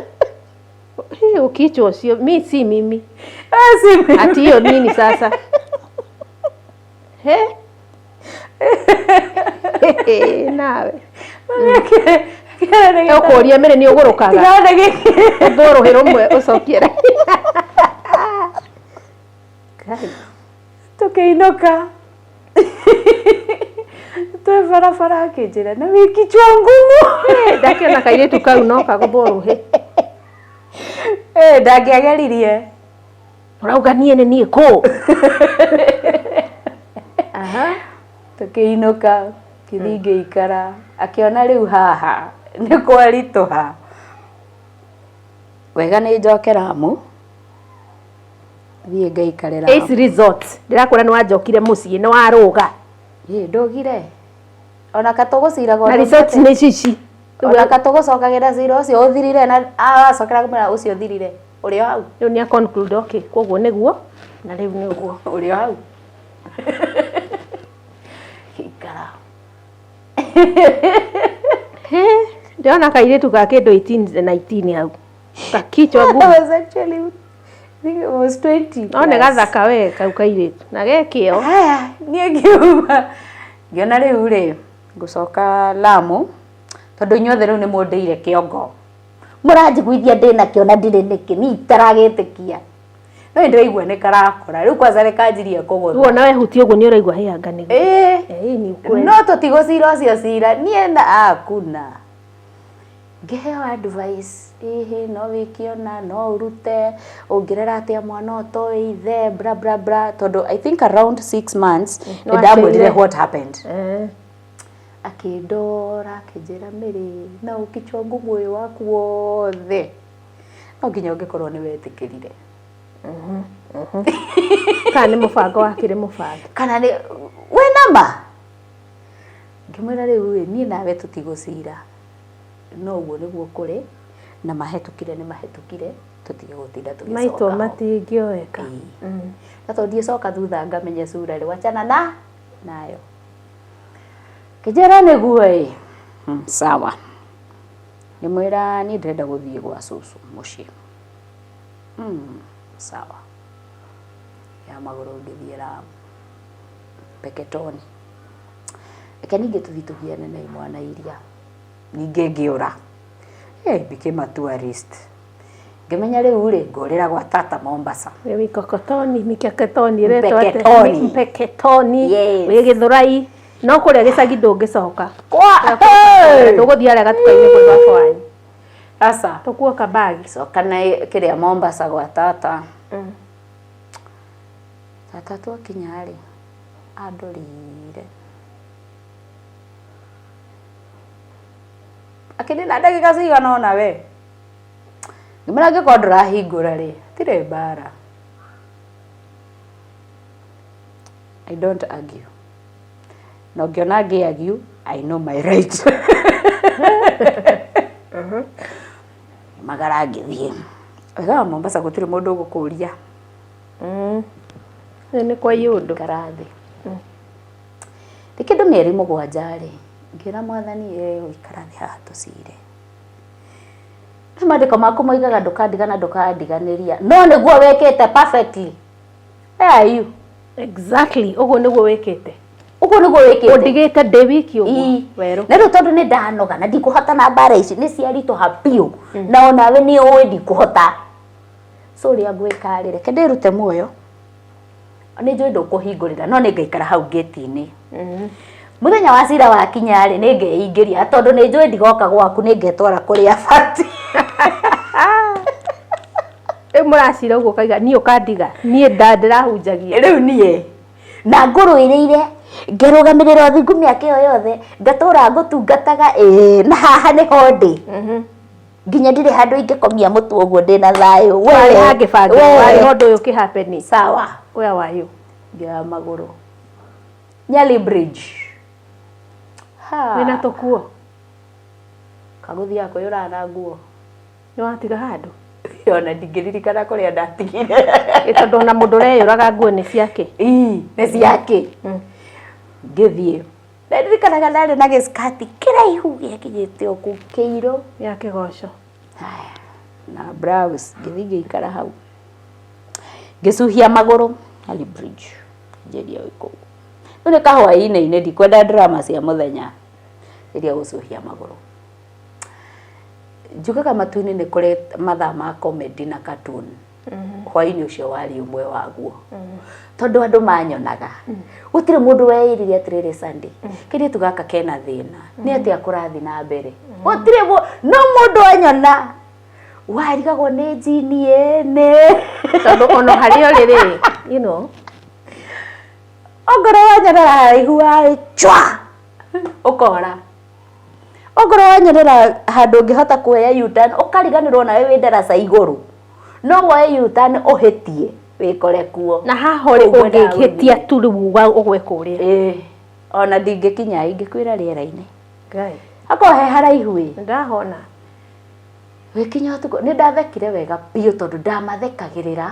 Hii ukichwa ũcio, mi si mimi. Si mimi. Ati hiyo nini sasa? He? Nawe. Ũkũria Mary nĩ ũgũrũkaga. Tigana gĩkĩ. Ũthwo rũhĩ rũmwe ũcokie. Ngai. Tũkĩinũka. Twĩ barabara akĩnjĩra na wĩ kichwa ngumu. Ndakĩona kairĩtu kau no kagũthwo rũhĩ. Eh, ndangĩageririe. Ũrauga niĩ nĩ niĩ kũ? Aha. Tũkĩinũka, ngĩthiĩ ngĩikara. Akĩona rĩu haha nĩ kwaritũha. Wega nĩ njoke Ramu, thiĩ ngaikare Ramu. Ace Resort. Ndĩrakwĩra nĩ wanjokire mũciĩ, nĩ warũga. Ĩ, ndũgire. Ona katũgũciraga Na results nĩ ici ici. Ona katũgũcokagĩra cira ũcio ũthirire na acokera kũmwĩra ũcio ũthirire ũrĩ o hau. Rĩu nĩ a conclude, okay, koguo nĩguo na rĩu nĩ ũguo. Ũrĩ o hau. Ikara. Ndĩrona kairĩtu ga kĩndũ 18 19 hau. Kakichwa ngumu. I was actually, I think I was 20. No nĩ gathaka we kau kairĩtu. Na gekĩo. Haya, niĩ ngiuma. Ngĩona rĩu rĩ, ngũcoka Lamu, tondũ inyuothe rĩu nĩ mũndĩire kĩongo. Mũranjiguithia ndĩna kĩo na ndirĩ nĩkĩ, niĩ itaragĩtĩkia. No nĩ ndĩraigua nĩ karakũra, rĩu kwanza nĩ kanjirie kũgũtha. Rĩu ona wehutia ũguo nĩ ũraigua hĩanga nĩguo. Ĩĩ. Ĩĩ nĩ ũkwenda. No tũtigũcira ũcio cira, niĩ na hakuna. Ngĩheo advice, ĩhĩ no wĩke ũna, no ũrute, ũngĩrera atĩa mwana ũtoĩ ithe, bla bla bla, tondũ I think around 6 months No nĩ ndamwĩrire aciarire. what happened. Akĩndora akĩnjĩra, "Mĩrĩ na ũkichwa ngumu ũyũ waku wothe, no nginya ũngĩkorwo nĩ wetĩkĩrire." Kana nĩ mũbango wakĩrĩ mũbango. Kana nĩ wĩna ma. Ngĩmwĩra, "Rĩu ĩ, niĩ nawe tũtigũcira, no ũguo nĩguo kũrĩ na mahetũkire nĩ mahetũkire, tũtige gũtinda Maitwo tũgĩcoka ho." matingĩoeka. Ĩĩ. Na tondũ ndiĩcoka thutha ngamenye cura rĩ, wachana na nayo. Kĩnjĩra nĩguo ĩ, sawa. Ngĩmwĩra niĩ ndĩrenda gũthiĩ gwa cũcũ mũciĩ. Sawa. Ya magũrũ ngĩthiĩ Lamu, Mpeketoni. Reke ningĩ tũthiĩ tũgiane na imwana iria. Ningĩ ngĩũra. Hey, became a tourist. Ngĩmenya rĩu rĩ, ngũrĩra gwa tata Mombasa. Rĩu Ikokotoni, Mikeketoni ĩretwo atĩa? Mpeketoni. Mpeketoni. Yes. Wĩ Gĩthũrai. No kũrĩa gĩcagi ndũngĩcoka. Kwa Ndũgũthiĩ harĩa gatuka-inĩ kwĩ baba wanyu. Asa. Tũkuoka bagi. Coka na kĩrĩa Mombasa gwa tata. Tata twakinya rĩ, andorire. Akĩnina ndagĩka cigana ũna we. Ngĩmwĩra angĩkorwo ndũrahingũra rĩ, hatirĩ mbara. I don't argue. Na ũngĩona ngĩ argue, I know my right. Magara ngĩthiĩ. Wega wa Mombasa gũtirĩ mũndũ ũgũkũria. Nĩ kwa iũndũ. Ikara thĩ. Nĩ kĩndũ mĩeri 7 rĩ, ngĩra Mwathani, ĩ ũikara thĩ haha tũcire. Nĩ maandĩko maku moigaga ndũkandigana ndũkandiganĩria. No nĩguo wĩkĩte perfectly. Where are you? Exactly, ũguo nĩguo wĩkĩte. Ũguo nĩguo wĩkĩte. Ũndigĩte ndĩ wiki ũguo. Ii. Werũ. Na rĩu tondũ nĩ ndanoga na ndikũhota na mbara ici nĩ ciaritũha biũ, na onawe nĩ ũĩ ndikũhota, so ũrĩa ngwĩka rĩ, reke ndĩrute muoyo. Nĩ njũĩ ndũkũhingũrĩra, no nĩ ngaikara hau ngĩti-inĩ. Mũthenya wa cira wakinya rĩ, nĩ ngeingĩria, tondũ nĩ njũĩ ndigoka gwaku, nĩ ngetwara kũrĩa bati. Rĩu mũracira ũguo ũkaiga niĩ ũkandiga niĩ nda ndĩrahunjagia. Rĩu niĩ na ngũrũĩrĩire, ngerũgamĩrĩra ũthingu mĩaka ĩyo yothe, ngatũra ngũtungataga, ĩĩ, na haha nĩho ndĩ, nginya ndirĩ handũ ingĩkomia mũtwe ũguo ndĩna thayũ. We, Warĩ hangĩbangĩrwo, we. warĩ ho ũndũ ũyũ ũkĩhappen. Sawa. Where were you? Ngĩoya magũrũ Nyali Bridge. Ha. Wĩna tũkuo? Kagũthiaga kwĩyũraga na nguo. Nĩ watiga handũ? Ona ndingĩririkana kũrĩa ndatigire. Ĩ tondũ ona mũndũ ũreyũraga nguo nĩ ciake. Ii, nĩ ciake. Ngĩthiĩ, ndirikanaga ndarĩ na gĩskati kĩraihu gĩakinyĩte o kũu, kĩirũ. Gĩa kĩgoco. Haya, na blouse. Ngĩthiĩ ngĩikara hau, ngĩcuhia magũrũ Nyali Bridge, njĩria kũu. Rĩu nĩ kahwaĩ-inĩ, ndikwenda drama cia mũthenya. Rĩrĩa gũcuhia magũrũ, njugaga matu-inĩ nĩ kũrĩ mathaa ma comedy na cartoon. Hwaĩ-inĩ ũcio warĩ ũmwe waguo, tondũ andũ manyonaga, gũtirĩ mũndũ weĩrire atĩrĩrĩ, "Sunday, kairĩtu gaka kena thĩna, nĩ atĩa kũrathiĩ na mbere?" Gũtirĩ no mũndũ anyona warigagwo nĩ njini ĩ nĩ Tondũ ona harĩa ũrĩ rĩ, Ongorwo wanyonera haraihu warĩ chwa ũkora, ongorwo wanyonera handũ ũngĩhota kuoya U-turn, ũkariganĩrwo nawe wĩ ndaraca igũrũ, no woe U-turn ũhĩtie wĩkore kuo. Na haha ũrĩ Kũu ngwendaga ũngĩhĩtia gũthiĩ. tu rĩu ũgwe kũrĩa. Ĩĩ. Ona ndingĩkinya, ingĩkwĩra rĩera-inĩ. Ngai. Akorwo he haraihu ĩ. Ndahona. Gũgĩkinya ũtukũ, nĩ ndathekire wega biũ tondũ ndamathekagĩrĩra,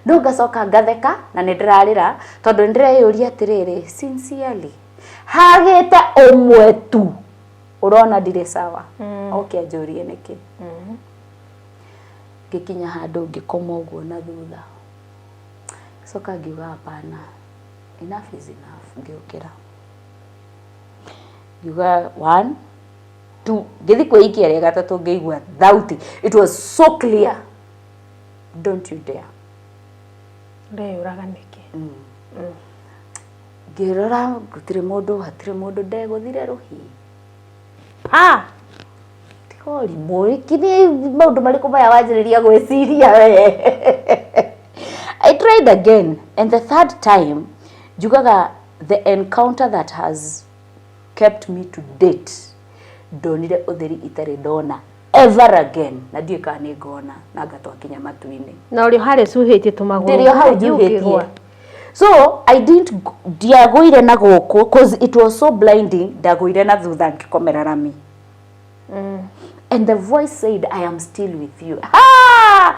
no ngacoka ngatheka na nĩ ndĩrarĩra tondũ nĩ ndĩreyũria atĩrĩrĩ, sincerely, hagĩte ũmwe tu ũrona ndirĩ sawa, oke anjũrie nĩkĩ. Ngĩkinya handũ ngĩkoma ũguo na thutha, ngĩcoka ngiuga hapana, enough is enough, ngĩũkĩra. Ngiuga one, two, ngĩthiĩ kwĩikia rĩa gatatũ ngĩigua thauti, it was so clear, don't you dare. Ũreyũraga nĩkĩ? Ngĩrora gũtirĩ mũndũ, hatirĩ mũndũ, ndegũthire rũhĩ. Ah! Tiga ũrimũ, nĩ maũndũ marĩkũ maya wanjĩrĩria gwĩciria we? I tried again and the third time njugaga the encounter that has kept me to date, ndonire ũtheri itarĩ ndona ever again, na ndiũĩ kana nĩ ngona na ngatwakinya matu-inĩ. Na ũrĩ o harĩa ũcuhĩtie tũmagũrũ. Ndĩrĩ o hau njuhĩtie. So I didn't, ndiagũire na gũkũ cause it was so blinding, ndagũire na thutha ngĩkomera rami. And the voice said, I am still with you. Ha!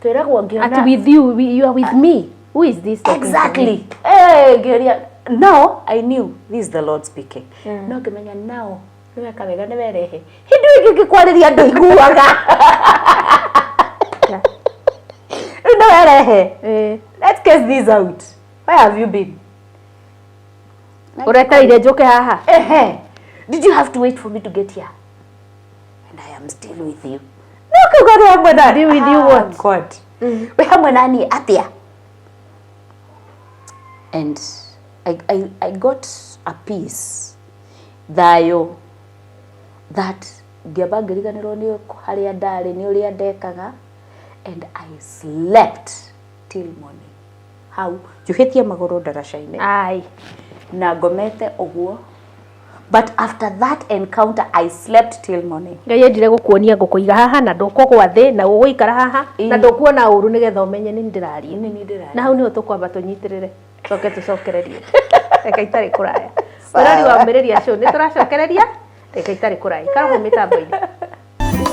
Twĩragwo ngĩona. At with you, you are with me. Who is this talking to me? Exactly. Eh, ngĩũria, now I knew this is the Lord speaking. No ngĩmenya now nĩ weka wega nĩ werehe. Hĩndĩ ĩyo ĩngĩ ngĩkwarĩria ndũiguaga. Rĩu nĩ werehe. Let's case this out. Where have you been? Ũretereire njũke haha? Ehe. Did you have to wait for me to get here? And I am still with you. No kiuga nĩ hamwe na Be with you what? God. Wĩ hamwe na niĩ atĩa? And I got a peace, thayũ, that ngĩamba ngĩriganĩrwo nĩ harĩa ndarĩ, nĩ ũrĩa ndekaga, and I slept till morning. Hau njuhĩtie magũrũ ndaraca-inĩ. Ai. Na ngomete ũguo. But after that encounter I slept till morning. Ngai endire gũkuonia ngũkũiga haha na ndũkũgwa thĩ na ũgũikara haha na ndũkuona ũru nĩgetha ũmenye nĩ ndĩraria. Nĩ niĩ ndĩraria. Na hau nĩho tũkwamba tũnyitĩrĩre coke tũcokererie. Reke itarĩ kũraya. Mwĩrori wa Ũmĩrĩria Show nĩ tũracokereria, reke itarĩ kũraya. Ikara hau mĩtambo-inĩ.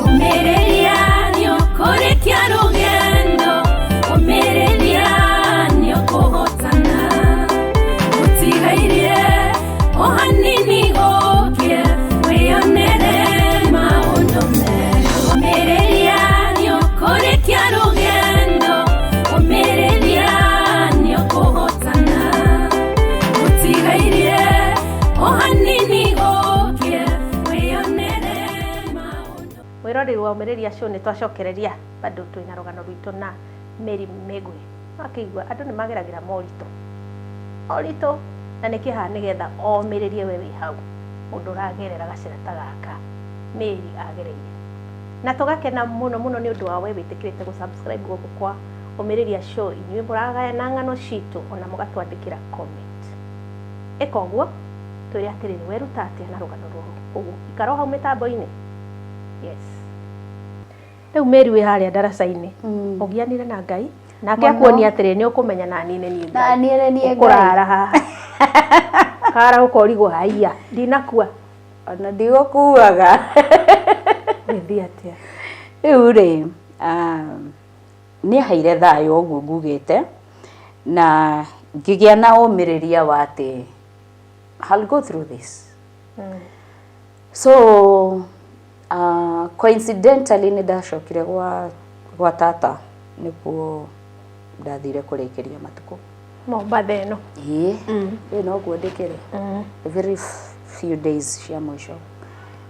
Ũmĩrĩria nĩũkũrĩkia rũgendo, ũmĩrĩria nĩũkũhotana. Gũtigairie o hanini gũkĩe, wĩyonere maũndũ mega. Ũmĩrĩria nĩũkũrĩkia rũgendo, ũmĩrĩria nĩũkũhotana. Gũtigairie o hanini gũkĩe, wĩyonere maũndũ. Mwĩroreri wa Ũmĩrĩria Show nĩ twacokereria bado twĩna rũgano rwitũ na Mary Mĩgwi. Akĩigua andũ nĩ mageragĩra moritũ. Moritũ na nĩ kĩhaha nĩgetha omĩrĩrie we wĩ hau mũndũ ũragerera gacĩra ta gaka Mary agereire. Na tũgakena mũno mũno nĩ ũndũ wa we wĩtĩkĩrĩte gũ-subscribe gũkũ kwa Ũmĩrĩria Show, inyuĩ mũragayana ng'ano citũ ona mũgatwandĩkĩra comment. Ĩka ũguo twĩre atĩrĩrĩ weruta atĩa na rũgano rũrũ. Ũguo ikara o hau mĩtambo-inĩ. Yes. Rĩu Mary wĩ harĩa ndaraca-inĩ ũgianire na Ngai nake akuonia atĩrĩ nĩ ũkũmenya na niĩ nĩ niĩ Ngai. Na niĩ nĩ niĩ Ngai. Ũkũrara haha kara ũkorigwo haiya ndinakua. Ona ndigũkuaga. Gĩthiĩ atĩa? Rĩu rĩ, nĩ aheire thayũ ũguo ngugĩte na ngĩgĩa na ũmĩrĩria wa atĩ I'll go through this. So coincidentally nĩ ndacokire gwa tata nĩkuo ndathire kũrĩkĩria matukũ. Mombatha ĩno. Ĩĩ, rĩu noguo ndĩkĩrĩ. Very few days cia mũico.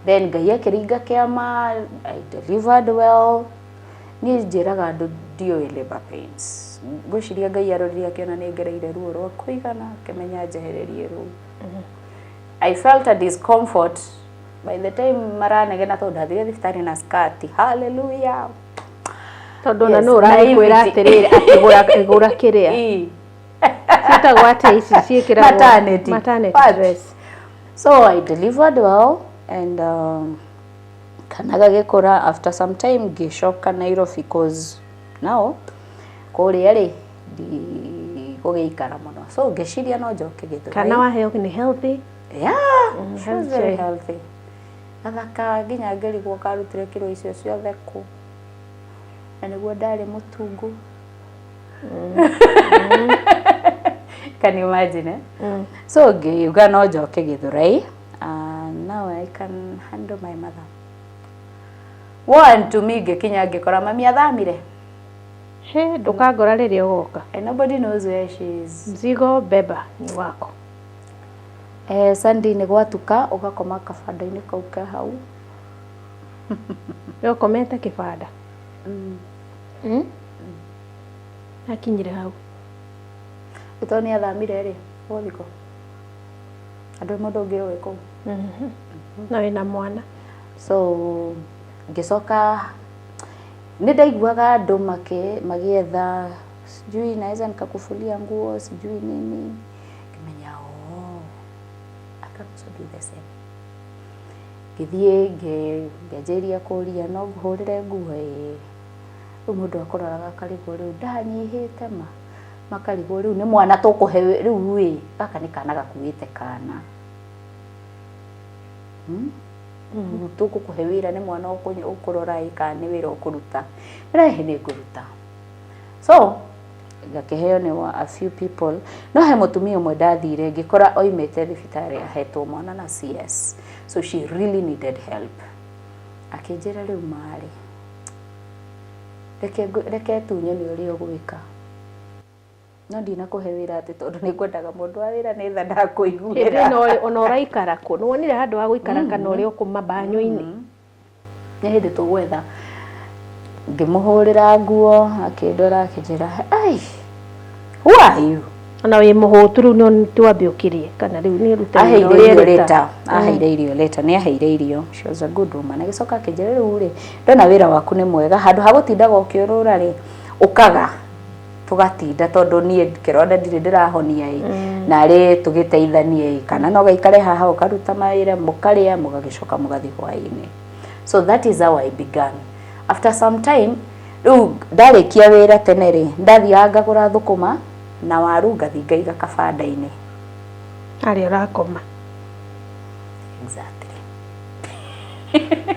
Then Ngai akĩringa kĩama, I delivered well. Niĩ njĩraga andũ ndiũĩ labor pains. Ngwĩciria Ngai arorire akĩona nĩ ngereire ruo rwa kũigana akĩmenya njehererie rũu. I felt a discomfort by the time maranegena tondũ ndathire thibitarĩ na skirt. Hallelujah. Tondũ ona Yes, nũ ũragĩkwĩra naivety. atĩrĩrĩ akĩgũra gũra kĩrĩa. Ciĩtagwo atĩa ici ciĩkĩragwo? Maternity. Maternity But dress. So I delivered well and kana gagĩkũra after some time ngĩcoka Nairobi cause now kũrĩa rĩ ndigũgĩikara mũno. So ngĩciria no njoke Gĩthũrai. Kana waheo nĩ healthy. Yeah, she was very healthy. Healthy, gathaka nginya ngĩrigwo karutire kiro icio ciothe kũ, na nĩguo ndarĩ mũtungu. Can you imagine, eh? So ngĩuga no njoke Gĩthũrai. Now I can handle my mother. One to me, ngĩkinya ngĩkora mami athamire. He, ndũkangora rĩrĩa ũgoka. And nobody knows where she is. Mzigo beba ni wako. Eh, Sunday nĩ gwatuka ũgakoma kabanda-inĩ kau ke hau. We ũkomete kĩbanda? Mm. Akinyire hau. Tondũ nĩ athamire rĩ, gũthiko andũ mũndũ ũngĩ ũĩ kũu. Na wĩna mwana. So ngĩcoka nĩ ndaiguaga andũ magĩetha, sijui naweza nikakufulia nguo, sijui nini. Ngĩmenya, oh, I can also do the same. Ngĩthiĩ ngĩanjĩrĩria kũria, no ngũhũrĩre nguo? Ĩĩ. Rĩu mũndũ akũroraga akarigwo rĩu ndanyihĩte ma makarigwo rĩu nĩ mwana tũkũhe rĩu ĩ gaka nĩ kana gakuĩte kana. Rĩu tũgũkũhe wĩra nĩ mwana ũkũrora ĩ kana nĩ wĩra ũkũruta? Rehe nĩ ngũruta. So ngakĩheo nĩ a few people, no he mũtumia ũmwe ndathire ngĩkora oimĩte thibitarĩ ahetwo mwana na CS, so she really needed help. Akĩnjĩra, rĩu marĩ reke tu nyone ũrĩa ũgwĩka, no ndinakũhe wĩra atĩ tondũ nĩ ngwendaga mũndũ wa wĩra nĩ tha Hĩndĩ ndakũiguĩra. Ĩno ona ũraikara kũ? Nĩ wonire handũ ha gũikara kana ũrĩa ũkũma banyo-inĩ? Nĩ hĩndĩ tũgwetha. Ngĩmũhũrĩra nguo, akĩndora, akĩnjĩra, "Ai, who are you?" Ona wĩ mũhũtu rĩu nĩ twambe ũkĩrĩe kana rĩu nĩ ũrute wĩra Aheire ũrĩa irio ũruta? later, aheire irio later, nĩ aheire irio. She was a good woman. Agĩcoka akĩnjĩra, rĩu rĩ, ndona wĩra waku nĩ mwega, handũ ha gũtindaga ũkĩũrũra rĩ, ũkaga tũgatinda tondũ niĩ kĩronda ndirĩ ndĩrahonia ĩ narĩ tũgĩteithanie ĩ kana no gaikare haha ũkaruta mawĩra, mũkarĩa, mũgagĩcoka mũgathiĩ hwaĩ-inĩ. So that is how I began. After some time, rĩu ndarĩkia wĩra tene rĩ, ndathiaga ngagũra thũkũma na waru, ngathiĩ ngaiga kabanda-inĩ. Harĩa ũrakoma. Exactly.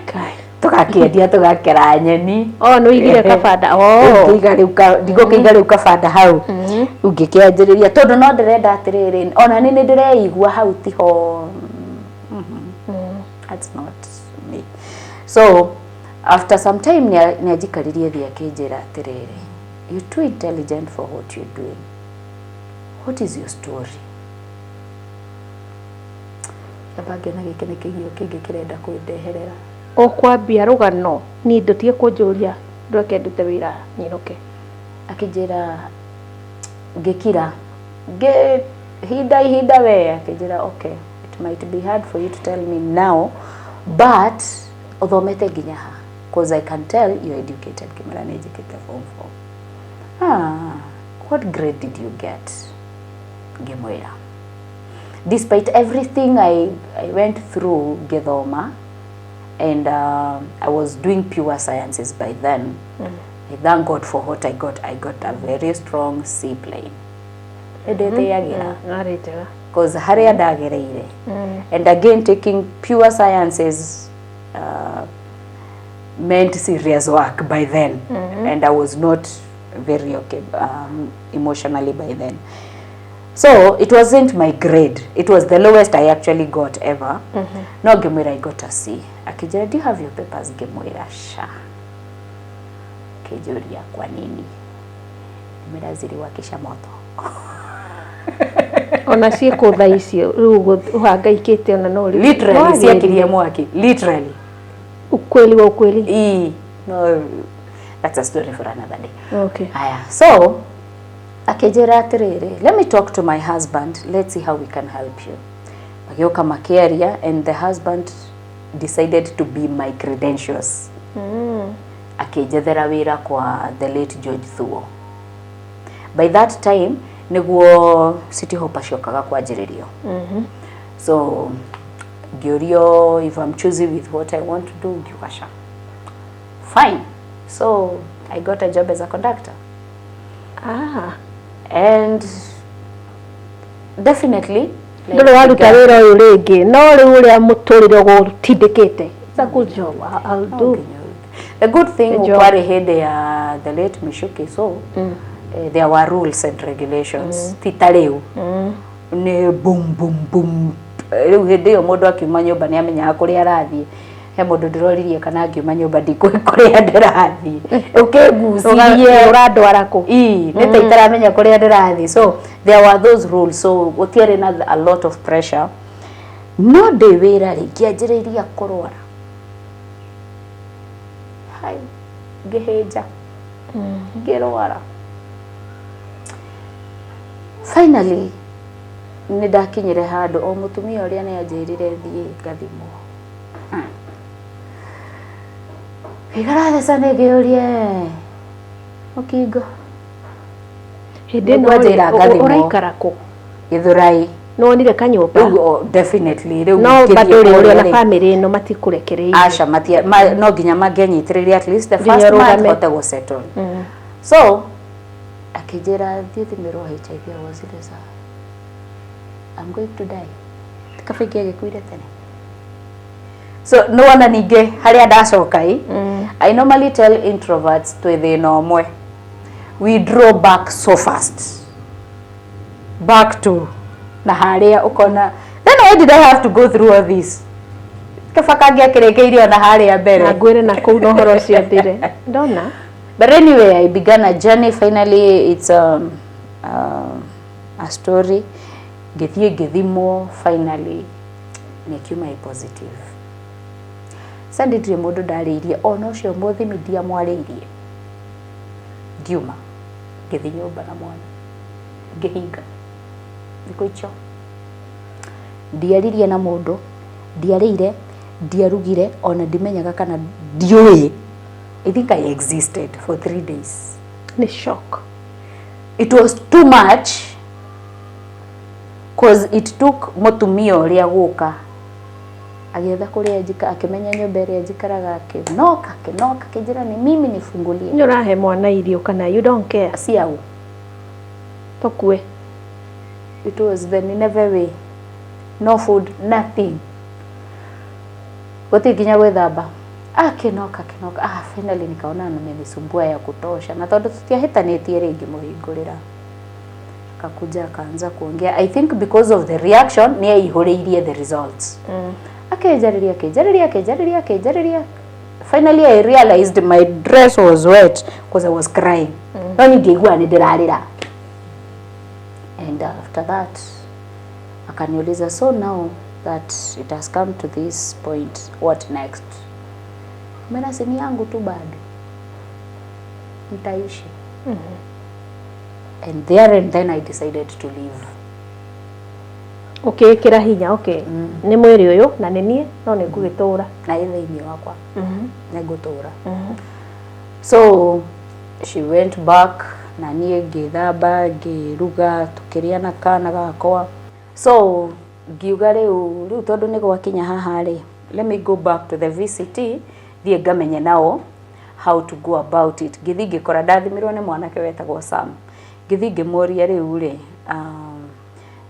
Kai. Tũgakĩendia, tũgakera nyeni. Oh, nĩ ũigire kabanda. Oh. Ngĩiga rĩu ndigũkĩiga rĩu kabanda hau. Rĩu ngĩkĩanjĩrĩria tondũ no ndĩrenda atĩrĩrĩ, ona nĩ ndĩreigua hau tiho. That's not me. So after some time nĩ anjikaririe thĩ akĩnjĩra atĩrĩrĩ, "You're too intelligent for what you're doing. What is your story?" Ngĩamba ngĩona gĩkĩ nĩ kĩgio kĩngĩ kĩrenda kwĩndeherera. Ũkwambia rũgano niĩ ndũtige kũnjũria, ndweke ndute wĩra nyinũke. Akĩnjĩra, ngĩkira, ngĩ hinda ihinda we, akĩnjĩra, "Okay, it might be hard for you to tell me now, but ũthomete nginya ha? Cause I can tell you're educated." Ngĩmwĩra nĩ njĩkĩte form four. "Ah, what grade did you get?" Ngĩmwĩra despite everything I went through ngĩthoma, and I was doing pure sciences by then. I thank God for what I got. I got a very strong C plain. Nĩndĩtĩagĩra Arĩ njega. Because harĩa ndagereire, and again taking pure sciences meant serious work by then, and I was not very okay emotionally by then. So it wasn't my grade, it was the lowest I actually got ever. No ngĩmwĩra I got a C. Akĩnjĩra, "Do you have your papers?" Ngĩmwĩra sha. Akĩnjũria, "Kwa nini?" Ngĩmwĩra ziliwakisha moto. Ona ciĩkũ thaa icio rĩu ũhangaikĩte ona no Literally. No ciakirie mwaki, literally. Ukweli wa ukweli. Ii, no, that's a story for another day. Okay. Haya, so akĩnjĩra atĩrĩrĩ, "Let me talk to my husband, let's see how we can help you." Magĩũka makĩaria, and the husband decided to be my credentials. Akĩnjethera wĩra kwa the late George Thuo. By that time nĩguo City Hopper ciokaga kwanjĩrĩrio. So ngĩũrio if I'm choosy with what I want to do, ngiuga sha, fine. So I got a job as a conductor. Ah. And Definitely. Ndũrĩ waruta wĩra ũyũ rĩngĩ, no rĩu ũrĩa mũtũrĩre ũgũtindĩkĩte, it's a good job. I'll do. The good thing, The job. kwarĩ hĩndĩ ya the late Michuki, so there were rules and regulations, ti ta rĩu nĩ boom boom boom. Rĩu hĩndĩ ĩyo mũndũ akiuma nyũmba nĩ amenyaga kũrĩa arathiĩ. He mũndũ ndĩroririe kana angiuma nyũmba ndikũĩ kũrĩa ndĩrathiĩ, ũkĩngucirie. Ũrandwara kũ? Ii, nĩ ta itaramenya kũrĩa ndĩrathiĩ. So there were those rules, so gũtiarĩ na a lot of pressure. No ndĩ wĩra rĩ, ngĩanjĩrĩria kũrwara. Hai, ngĩhĩnja, ngĩrwara. Finally nĩ ndakinyire handũ o mũtumia ũrĩa nĩ anjĩrire thiĩ ngathimwo. Ngĩikara theca nĩ ngĩũrie mũkingo. Hĩndĩ ĩno Nĩguo njĩra rĩ, ngathimwo. Ũraikara kũ? Gĩthũrai. Nĩwonire kanyũmba? Rĩu definitely rĩu No ngĩthiĩ bado rĩ, ũrĩ kũrĩa ona rĩ, bamĩrĩ ĩno matikũrekereirie? Aca, matia, no nginya mangĩanyitĩrĩire at least the Nginya first month ũrũgame. hote gũsettle. So akĩnjĩra thiĩ thimĩrwo HIV. I was zile za I'm going to die, kaba ingĩagĩkuire tene. So nĩ wona ningĩ harĩa ndacoka ĩ, I normally tell introverts twĩ thĩna ũmwe, we draw back so fast, back to na harĩa ũkona, then why did I have to go through all this? Kaba kangĩakĩrĩkĩirie ona harĩa mbere. Na ngwĩre na kũu na ũhoro ũcio thire ndona. But anyway, I began a journey. Finally, it's a story. Ngĩthiĩ ngĩthimwo, finally nĩkiuma ĩ positive. Sa ndirĩ mũndũ ndarĩirie, ona ũcio mũthimi ndiamwarĩirie. Ngiuma, ngĩthiĩ nyũmba na mwana, ngĩhinga thikũ icio. Ndiaririe na mũndũ, ndiarĩire, ndiarugire, ona ndimenyaga kana ndiũĩ. I think I existed for 3 days. Nĩ shock. It was too much, cause it took mũtumia ũrĩa gũka agĩetha kũrĩa njika, akĩmenya nyũmba ĩrĩa njikaraga, akĩnoka, akĩnoka, akĩnjĩra nĩ mimi nifungulie. Nĩ ũrahe mwana irio kana you don't care? Ciau. Tũkue. It was the Nineveh way, no food, nothing, gũtirĩ nginya gwĩthamba. Akĩnoka, akĩnoka, ah, finally nikaona amenisumbua ya kutosha, na tondũ tũtiahĩtanĩtie rĩngĩ mũhingũrĩra, akakuja akaanza kuongea. I think because of the reaction nĩ aihũrĩirie the results. Akĩnjarĩria, akĩnjarĩria, akĩnjarĩria, akĩnjarĩria. Finally I realized my dress was wet because I was crying, no niĩ ndiaiguaga nĩ ndĩrarĩra. And after that akaniuliza, "So now that it has come to this point, what next?" Mena sini yangu tu bado nitaishi. And there and then I decided to leave. Ũkĩĩkĩra hinya, okay, nĩ mwĩrĩ ũyũ na nĩ niĩ, no nĩ ngũgĩtũra. Na ĩ thĩinĩ wakwa nĩ ngũtũra. So she went back, na niĩ ngĩthamba, ngĩruga, tũkĩrĩa na kana gakwa. So ngiuga rĩu tondũ nĩ gwakinya haha rĩ, let me go back to the VCT, thiĩ ngamenye nao how to go about it. Ngĩthiĩ ngĩkora ndathimirwo nĩ mwanake wetagwo Sam. Ngĩthiĩ ngĩmũria, rĩu rĩ,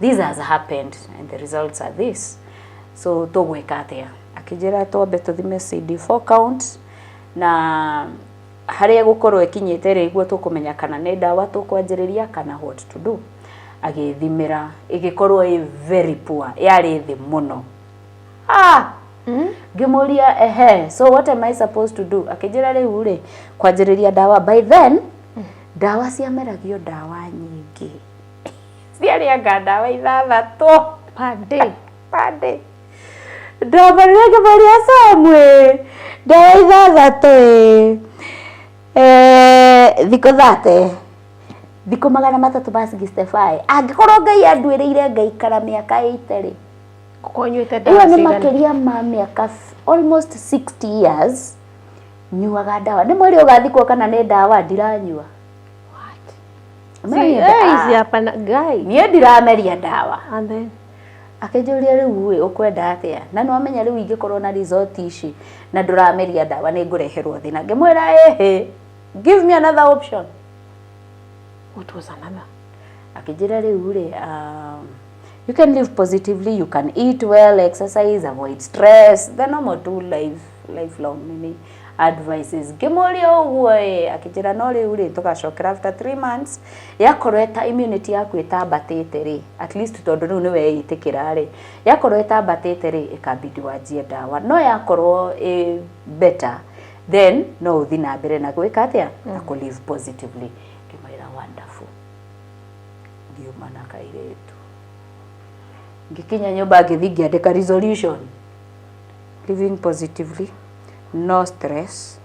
this has happened and the results are this, so tũgwĩka atĩa? Akĩnjĩra twambe tũthime CD4 count, na harĩa gũkorwo ĩkinyĩte rĩ, guo tũkũmenya kana nĩ ndawa tũkwanjĩrĩria kana what to do. Agĩthimĩra, ĩgĩkorwo ĩ very poor, yarĩ thĩ mũno. Ah, ngĩmũria, ehe, so what am I supposed to do? Akĩnjĩra rĩu rĩ, kwanjĩrĩria ndawa. By then ndawa ciameragio, ndawa nyingĩ ciarĩanga, ndawa ithathatũ per day. Per day. Ndamarire, ngĩmũria, Samwe, ndawa ithathatũ ĩ thikũ 30, thikũ 365, angĩkorwo Ngai anduĩrĩire ngaikara mĩaka 80 rĩ, Gũkorwo nyuĩte ĩyo ndawa nĩ cigana? Makĩria ma mĩaka almost 60 years nyuaga ndawa. Nĩ mwĩrĩ ũgathikwo kana nĩ ndawa ndiranyua? What? Niĩ Ici hapana Ngai. Niĩ ndirameria ndawa. And then Akĩnjũria, rĩu ĩ ũkwenda atĩa? Na nĩwamenya rĩu ingĩkorwo na result ici na ndũrameria ndawa, nĩ ngũreherwo thĩna. Ngĩmwĩra, ĩhĩ, give me another option. What was another? Akĩnjĩra rĩu rĩ, You can live positively, you can eat well, exercise, avoid stress, the normal two life lifelong nini advices. Ngĩmũria ũguo ĩ, akĩnjĩra no rĩu rĩ, tũgacokera after 3 months, yakorwo ĩta immunity yaku ĩtambatĩte rĩ, at least tondũ rĩu nĩ weĩtĩkĩra rĩ, yakorwo ĩtambatĩte rĩ, ĩkabidi wanjie ndawa, no yakorwo ĩ better, then no ũthi na mbere na gwĩka atĩa, na kũ live positively. Ngĩmwĩra wonderful. Ngiuma na kairĩtu, ngĩkinya nyũmba, ngĩthi ngĩandĩka resolution: living positively, no stress,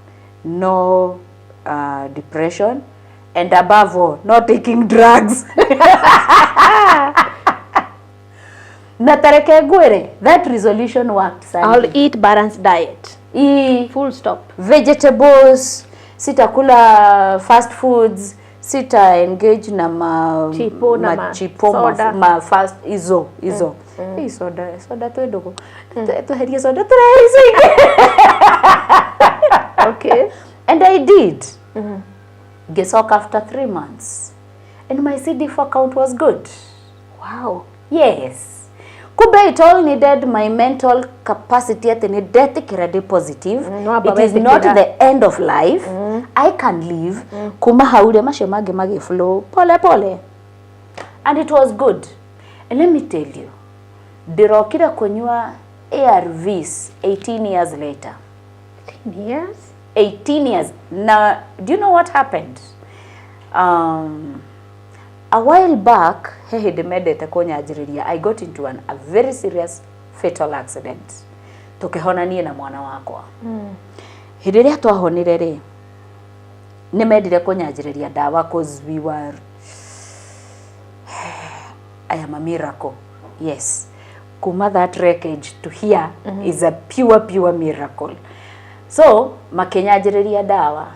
no depression, and above all, not taking drugs. Na tareke ngwĩre, that resolution worked. I'll Sandy. Eat balanced diet. I, Full stop. Vegetables, sitakula fast foods, sita engage na ma Chipo na ma machipo, ma, soda. Ma fast hizo hizo. Hii soda, soda twĩ ndũgũ, tweherie soda, tũrehe icio ingĩ. And I did. Ngĩcoka after 3 months and my CD4 count was good. Yes, kumbe it all needed my mental capacity atĩ nĩ ndetĩkĩra ndĩ positive. No amba It is not wetĩkĩra. the end of life, I can live. Kuma hau rĩ, macio mangĩ magĩ flow pole pole and it was good. And let me tell you, ndĩrokire kũnyua ARVs 18 years later. 18 years? 18 years. Now, do you know what happened? A while back, he hĩndĩ mendete kũnyanjĩrĩria, I got into a very serious fatal accident. Tũkĩhona niĩ na mwana wakwa. Hĩndĩ ĩrĩa twahonire rĩ, nĩ mendire kũnyanjĩrĩria ndawa, cause we were, I am a miracle. Yes. Kuma that wreckage to here is a pure, pure miracle. So, makĩnyanjĩrĩria ndawa.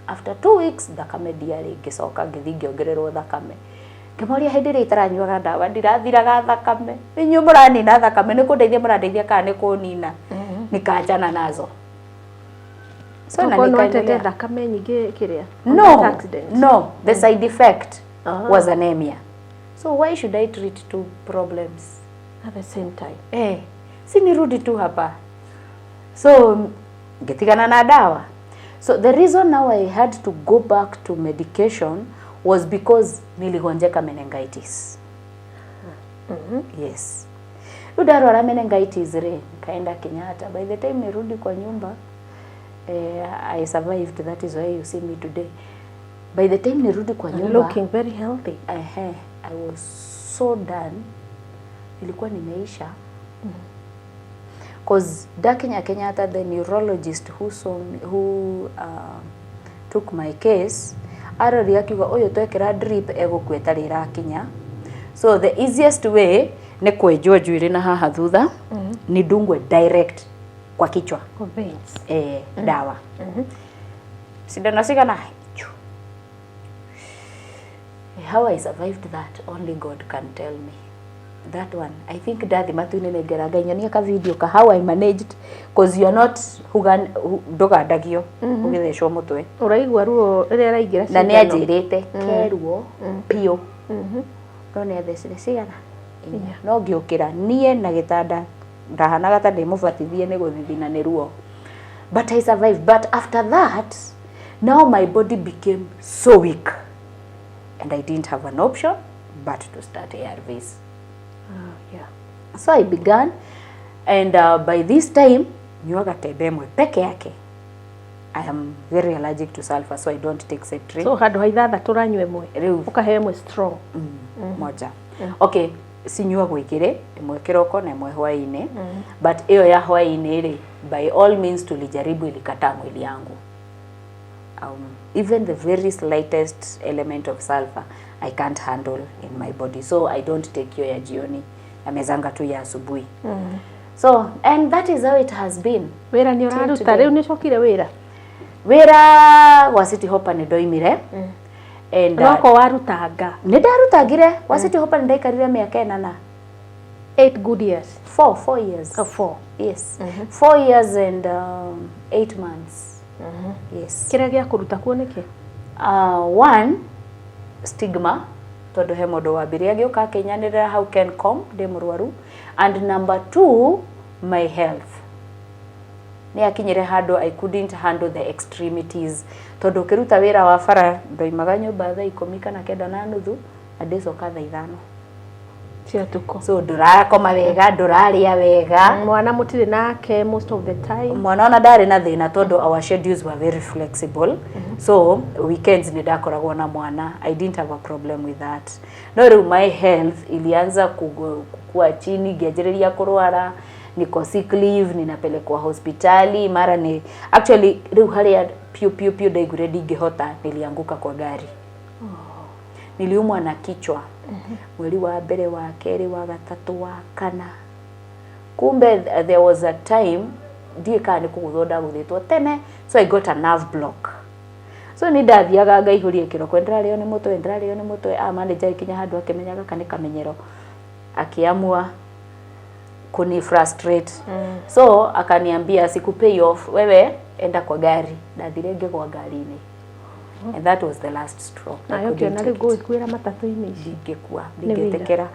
After 2 weeks, thakame ndiarĩ, ngĩcoka ngĩthiĩ ngĩongererwo thakame. Ngĩmoria, hĩndĩ ĩrĩa itaranyuaga ndawa ndirathiraga thakame, inyuĩ mũranina thakame, nĩ kũndeithia mũrandeithia kana nĩ kũnina? Nikaachana nazo. So na Tokorwo nĩ watete nikaendelea. Thakame nyingĩ kĩrĩa on No, that accident. no, the side effect was anemia. So why should I treat two problems at the same time? Eh, si nirudi tu hapa. So ngitigana na dawa. So the reason now I had to go back to medication was because niligonjeka meningitis. Yes, rĩu ndarwara meningitis rĩ, nikaenda Kenyatta. By the time nirudi kwa nyumba, I survived, that is why you see me today. By the time nirudi kwa nyumba, Looking very healthy. Ehe, I was so done, nilikuwa nimeisha, cause ndakinya Kenyatta, the neurologist who saw me, who took my case, arori akiuga ũyũ twekĩra drip egũkua ĩtarĩ ĩrakinya, so the easiest way nĩ kwenjwo njuĩrĩ na haha thutha, nidungwe direct kwa kichwa. Kwa veins. Eh, dawa sindano cigana. Chu. How I survived that, only God can tell me that one. I think ndathi matu-inĩ nĩngera Ngai nyonia ka video ka how I managed, cause you are not hugan ndũgandagio ũgĩthecwo mũtwe. Ũraigua ruo rĩrĩa araingĩra Na nĩ cindano. Anjĩrĩte keruo biũ, no nĩ athecire cigana inya, no ngĩũkĩra niĩ na gĩtanda ndahanaga ta ndĩ mũbatithie nĩ gũthithina nĩ ruo, but I survived. But after that, now my body became so weak and I didn't have an option but to start ARVs. So I began, and by this time nyuaga tembe ĩmwe peke yake. I am very allergic to sulfur, so I don't take Septrin. So handũ ha ithathatũ ũranyua ĩmwe? Rĩu ũkahe ĩmwe strong. Moja. Okay, cinyuagwo igĩrĩ, ĩmwe kĩroko na ĩmwe hwaĩ-inĩ, but ĩyo ya hwaĩ-inĩ rĩ, by all means tulijaribu, ilikataa mwili yangu. Even the very slightest element of sulfur I can't handle in my body, so I don't take hiyo ya jioni, namezanga tu ya asubuhi. So, and that is how it has been. Wĩra nĩ Till ũraruta? Today. Rĩu nĩ ũcokire wĩra? Wĩra gwa City Hopper nĩ ndoimire and Noko warutanga? Nĩ ndarutangire gwa City Hopper, nĩ ndaikarire mĩaka ĩnana. 8 good years? 4 years. Oh, 4. Yes, 4 years and 8 months, yes. Kĩrĩa gĩa kũruta kuo nĩkĩ? One, stigma. Tondũ he mũndũ wambire agĩũka akĩnyanĩrĩra hau Kencom ndĩ mũrwaru. And number two, my health. Nĩ akinyire handũ I couldn't handle the extremities, tondũ ũkĩruta wĩra wa bara, ndoimaga nyũmba thaa 9 kana 9:30 na ndĩcoka thaa 5 cia tukũ. So ndũrakoma wega, ndũrarĩa wega. Mwana mũtirĩ nake most of the time. Mwana ona ndarĩ na thĩna tondũ our schedules were very flexible, so weekends nĩ ndakoragwo na mwana. I didn't have a problem with that. No rĩu my health ilianza kukua chini, ngĩanjĩrĩria kũrwara, niko sick leave, ninapelekwa hospitali mara ni actually rĩu harĩa piũ piũ piũ ndaiguire ndingĩhota, nilianguka kwa gari. Niliumwa na kichwa mweri wa mbere, wa kerĩ, wa gatatũ, wa kana. Kumbe there was a time ndiĩ kana nĩ kũgũthwo ndagũthĩtwo tene, so I got a nerve block. So ni ndathiaga ngaihũria kĩroko, ndĩrarĩo nĩ mũtwe, ndĩrarĩo nĩ mũtwe. A manager ĩkinya handũ akĩmenya gaka nĩ kamenyero, akiamua kuni frustrate, so akaniambia, "Sikupay off, wewe enda kwa gari." Ndathire ngĩgwa ngari-inĩ and that was the last straw. Nayo ngĩona rĩu ngũgĩkuĩra matatũ-inĩ ici. Ndingĩkua, ndingĩtĩkĩra.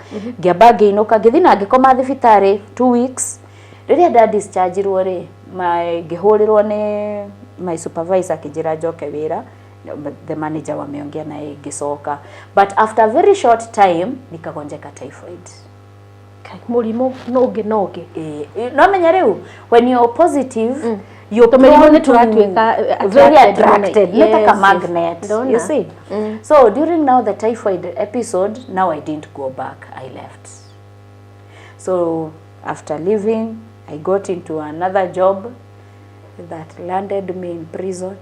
Ngĩamba ngĩinũka, ngĩthiĩ na ngĩkoma thibitarĩ 2 weeks. Rĩrĩa nda discharge-irwo rĩ, ngĩhũrĩrwo nĩ my supervisor akĩnjĩra njoke wĩra, the manager wameongea naye. Ngĩcoka, but after a very short time nikagonjeka typhoid. Kai, mũrimũ no ũngĩ no ũngĩ. No menya rĩu when you're positive, you're Tũmĩrimũ prone nĩ tũratuĩka, very attracted mũno. attracted, nĩ ta ka magnet. Ndona. You see, so during now the typhoid episode, now I didn't go back, I left. So after leaving, I got into another job that landed me in prison.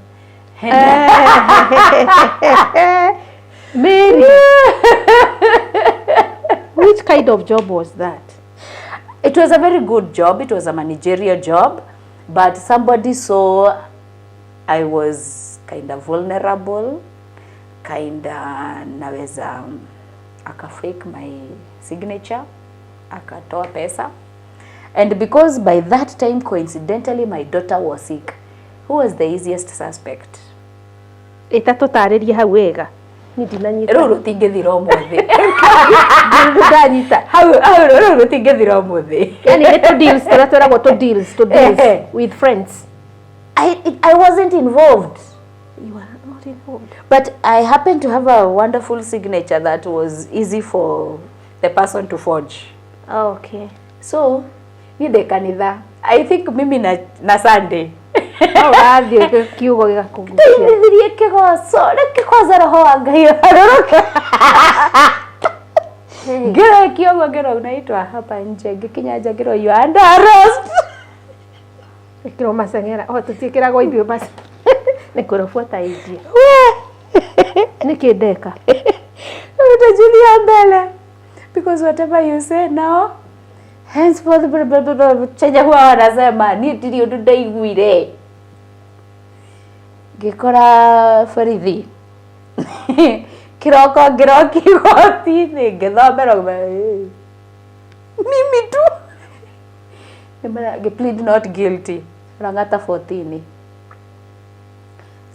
Mary, which kind of job was that? It was a very good job. It was a managerial job, but somebody saw I was kind of vulnerable, kind of naweza, akafake my signature, akatoa pesa. And because by that time, coincidentally, my daughter was sick, who was the easiest suspect? Ĩtatũtarĩrie hau wega, ni ndinanyita. Rũu rũtingĩthira ũmũthĩ. Ndanyita. Hau hau rũu rũtingĩthira ũmũthĩ. Yani nĩ tũ deals tũrĩa twĩragwo tũ deals with friends. I wasn't involved. You are not involved. But I happened to have a wonderful signature that was easy for the person to forge. Oh, okay. So, niĩ ndĩ kanitha. I think mimi na Sunday. No ũrathiĩ kiugo gĩgakũgucia. Ndeithirie kĩgoco, reke kwanza roho wa Ngai arũrũke. Ngĩroe kĩogo ngĩrwo unaitwa hapa nje, ngĩkinya nja ngĩrwo, "You are under arrest." Ĩkĩrwo maceng'era o tũtiĩkĩragwo ithuĩ mac nĩ kwĩrwo buata injia nĩkĩ ndeka. Utajulia mbele because whatever you say now henceforth blah, blah, blah, blah, chenye huwa wanasema niĩ ndirĩ ũndũ ndaiguire. Ngĩkora borithi kĩroko, ngĩroki igoti-inĩ, ngĩthomerwo mimi tu. Ngĩ plead not guilty. Rang'ata 14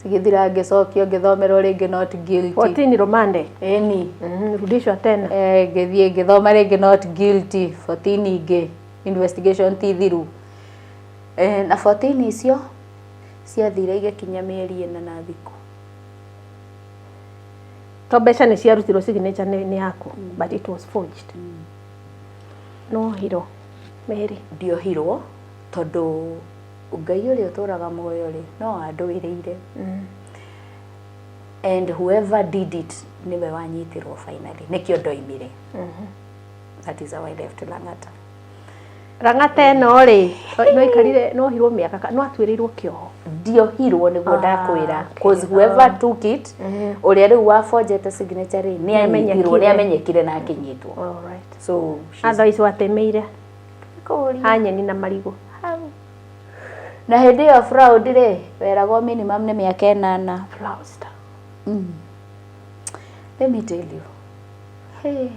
cigĩthira, ngĩcokio, ngĩthomerwo rĩngĩ not guilty. 14 rumande. Ĩni. Rudishwa tena. Eh, ngĩthiĩ ngĩthoma rĩngĩ not guilty 14 ingĩ, investigation ti thiru. Eh, na 14 icio ciathire igĩkinya mĩeri 4 na thikũ. To mbeca nĩ ciarutirwo, signature nĩ yaku, but it was forged. No hiro Mary? Ndiohirwo tondũ Ngai ũrĩa ũtũraga muoyo rĩ, no andũĩrĩire, and whoever did it nĩwe wanyitirwo finally. Nĩkĩo ndoimire. That is how I left Lang'ata. Rang'ata ĩno rĩ, no ikarire, no hirwo mĩaka no atuĩrĩirwo kĩoho? Ndiohirwo nĩguo. Ah, Ndakwĩra, okay. cause whoever took it, ũrĩa rĩu wafonjete signature rĩ, nĩ anyitirwo, nĩ amenyekire na akĩnyitwo. Alright. So she's Otherwise watemeire kũria ha nyeni na marigũ. Hau na hĩndĩ ĩyo fraud rĩ, weragwo minimum nĩ mĩaka 8. Fraudster. Let me tell you, hey,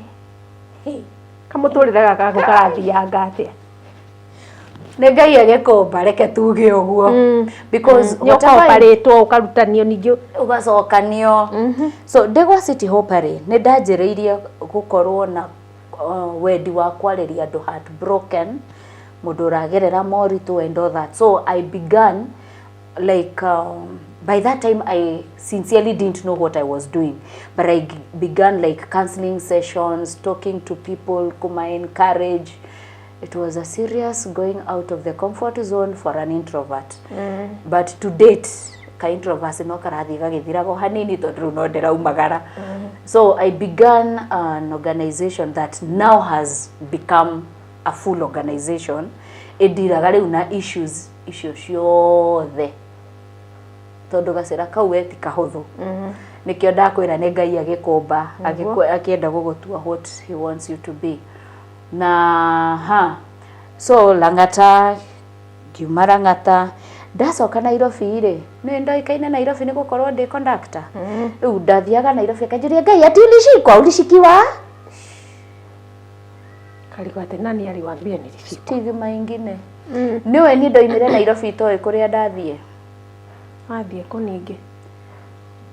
hey. Kamũtũrĩre gaka gaku karathianga atĩa? Nĩ Ngai agĩkũmba, reke tuge ũguo, because Nĩ ũkaoparĩtwo, ũkarutanio ningĩ. Ũgacokanio. So ndĩ gwa City Hopper rĩ, nĩ ndanjĩrĩirie gũkorwo na wendi wa kwarĩria andũ heartbroken, mũndũ ũragerera moritũ and all that. So I began like, by that time I sincerely didn't know what I was doing, but I began like counseling sessions, talking to people, kuma encourage. It was a serious going out of the comfort zone for an introvert, but to date ka introverts no karathiĩ gagĩthiraga o hanini, tondũ rĩu no ndĩraumagara. So I began an organization that now has become a full organization, ĩndiraga rĩu na issues icio ciothe, tondũ gacĩra kau we ti kahũthũ. Nĩkĩo ndakwĩra nĩ Ngai agĩkũmba, akĩenda gũgũtua what he wants you to be. Na ha so Lang'ata, ngiuma Lang'ata, ndacoka Nairobi rĩ, nĩ ndoĩkaine Nairobi nĩ gũkorwo ndĩ conductor. Rĩu ndathiaga Nairobi, akanjũria, "Ngai, ati ulishikwa, ulishikiwa?" Karigwo atĩ nani aliwaambia nilishikwa? Stigma ingine. Nĩwe niĩ ndoimire Nairobi itoĩ kũrĩa ndathiĩ. Wathiĩ kũ ningĩ?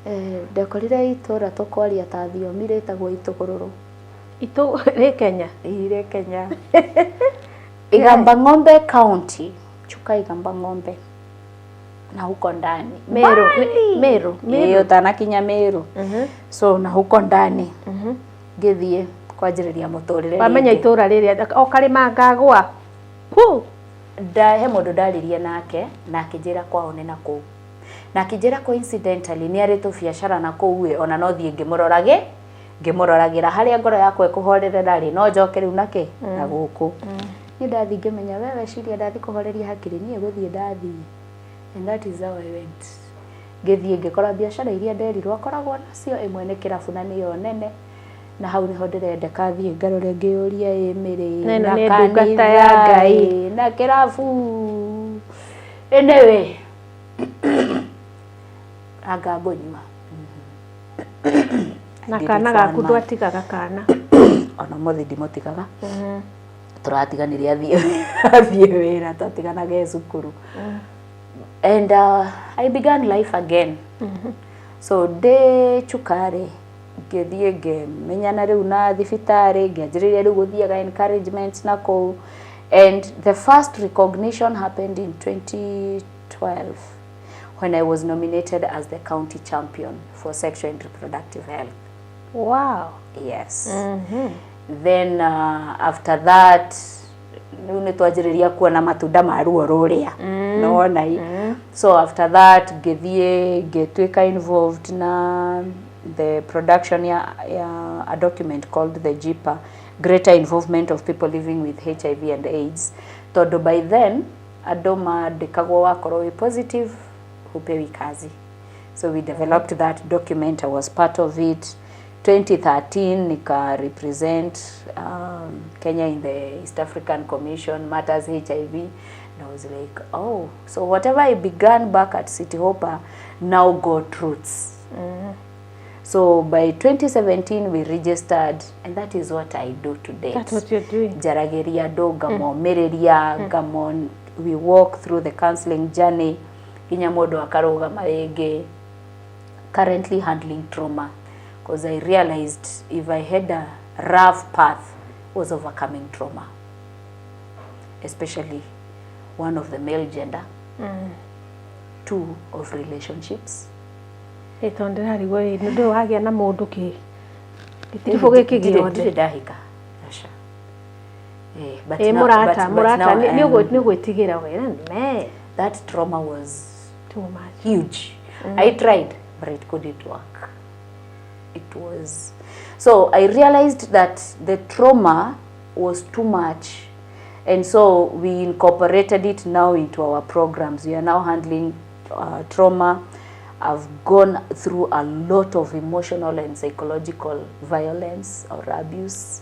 Eh, ndekorire itũra tũkwaria ta thiomi rĩtagwo Itũgũrũrũ. Itũ rĩ Kenya? Ire Kenya, Igamba Ng'ombe County, Chuka, Igamba Ng'ombe na huko ndani. Meru. Mbali. Meru. Ĩĩ, ũtanakinya Meru. So na huko ndani ngĩthiĩ kwanjĩrĩria mũtũrĩre Wamenya rĩngĩ. Itũra rĩrĩa o karĩma ngagwa ku. He mũndũ ndaririe nake na akĩnjĩra kwao nĩ na kũu, na akĩnjĩra coincidentally nĩ arĩ tũbiacara na kũu ĩ, ona no thiĩ ngĩmũrorage, ngĩmũroragĩra harĩa ngoro yakwa ĩkũhorerera rĩ, no njoke rĩu nakĩ na gũkũ. Niĩ ndathiĩ ngĩmenya we weciria ndathiĩ kũhoreria hakiri, niĩ gũthiĩ ndathiĩ, and that is how I went. Ngĩthiĩ ngĩkora biacara iria nderirwo akoragwo nacio, ĩmwe nĩ kĩrabu na nĩyo nene, na hau nĩho ndĩrendeka thiĩ ngarore, ngĩyũria, ĩ mĩrĩ Na ĩno na nĩ ndungata kanitha, ya Ngai. Ĩ, na kĩrabu. Anyway, anga ngũnyua. Na kana gaku ndwatigaga kana? Ona ũmũthĩ ndimũtigaga. Tũratiganire athiĩ wĩra, twatiganaga e cukuru, and I began life again. So ndĩ Chuka rĩ, ngĩthiĩ ngĩmenyana rĩu na thibitarĩ, ngĩanjĩrĩria rĩu gũthiaga encouragement na kũu, and the first recognition happened in 2012 when I was nominated as the county champion for sexual and reproductive health. Yes. Then after that rĩu nĩ twanjĩrĩria kuona matunda ma ruo rũrĩa nĩwona i. So after that ngĩthiĩ ngĩtuĩka involved na the production ya a document called the GIPA, Greater Involvement of People Living with HIV and AIDS, tondũ by then andũ mandĩkagwo wakorwo wĩ positive hupewi kazi. So we developed that document. I was part of it. 2013 nika represent Kenya in the East African Commission matters HIV, and I was like, "Oh, so whatever I began back at City Hopper now got roots." So by 2017 we registered, and that is what I do today. That's what you're doing. Njaragĩria andũ, ngamomĩrĩria, ngamon we walk through the counseling journey nginya mũndũ akarũgama rĩngĩ. Currently handling trauma, because I realized if I had a rough path was overcoming trauma, especially one of the male gender, two of relationships. Ĩ, tondũ ndĩrarigwo ĩ, nĩ ndũĩ wagĩa na mũndũ kĩ gĩtiribũ gĩkĩ Ndirĩ gĩothe. Ndahika. Aca. Eh, but Ĩ, now- mũrata but mũrata now, nĩ ũgwĩtigĩra we me that trauma was too much. Huge. I tried, but it couldn't work. It was so I realized that the trauma was too much, and so we incorporated it now into our programs. We are now handling trauma. I've gone through a lot of emotional and psychological violence or abuse.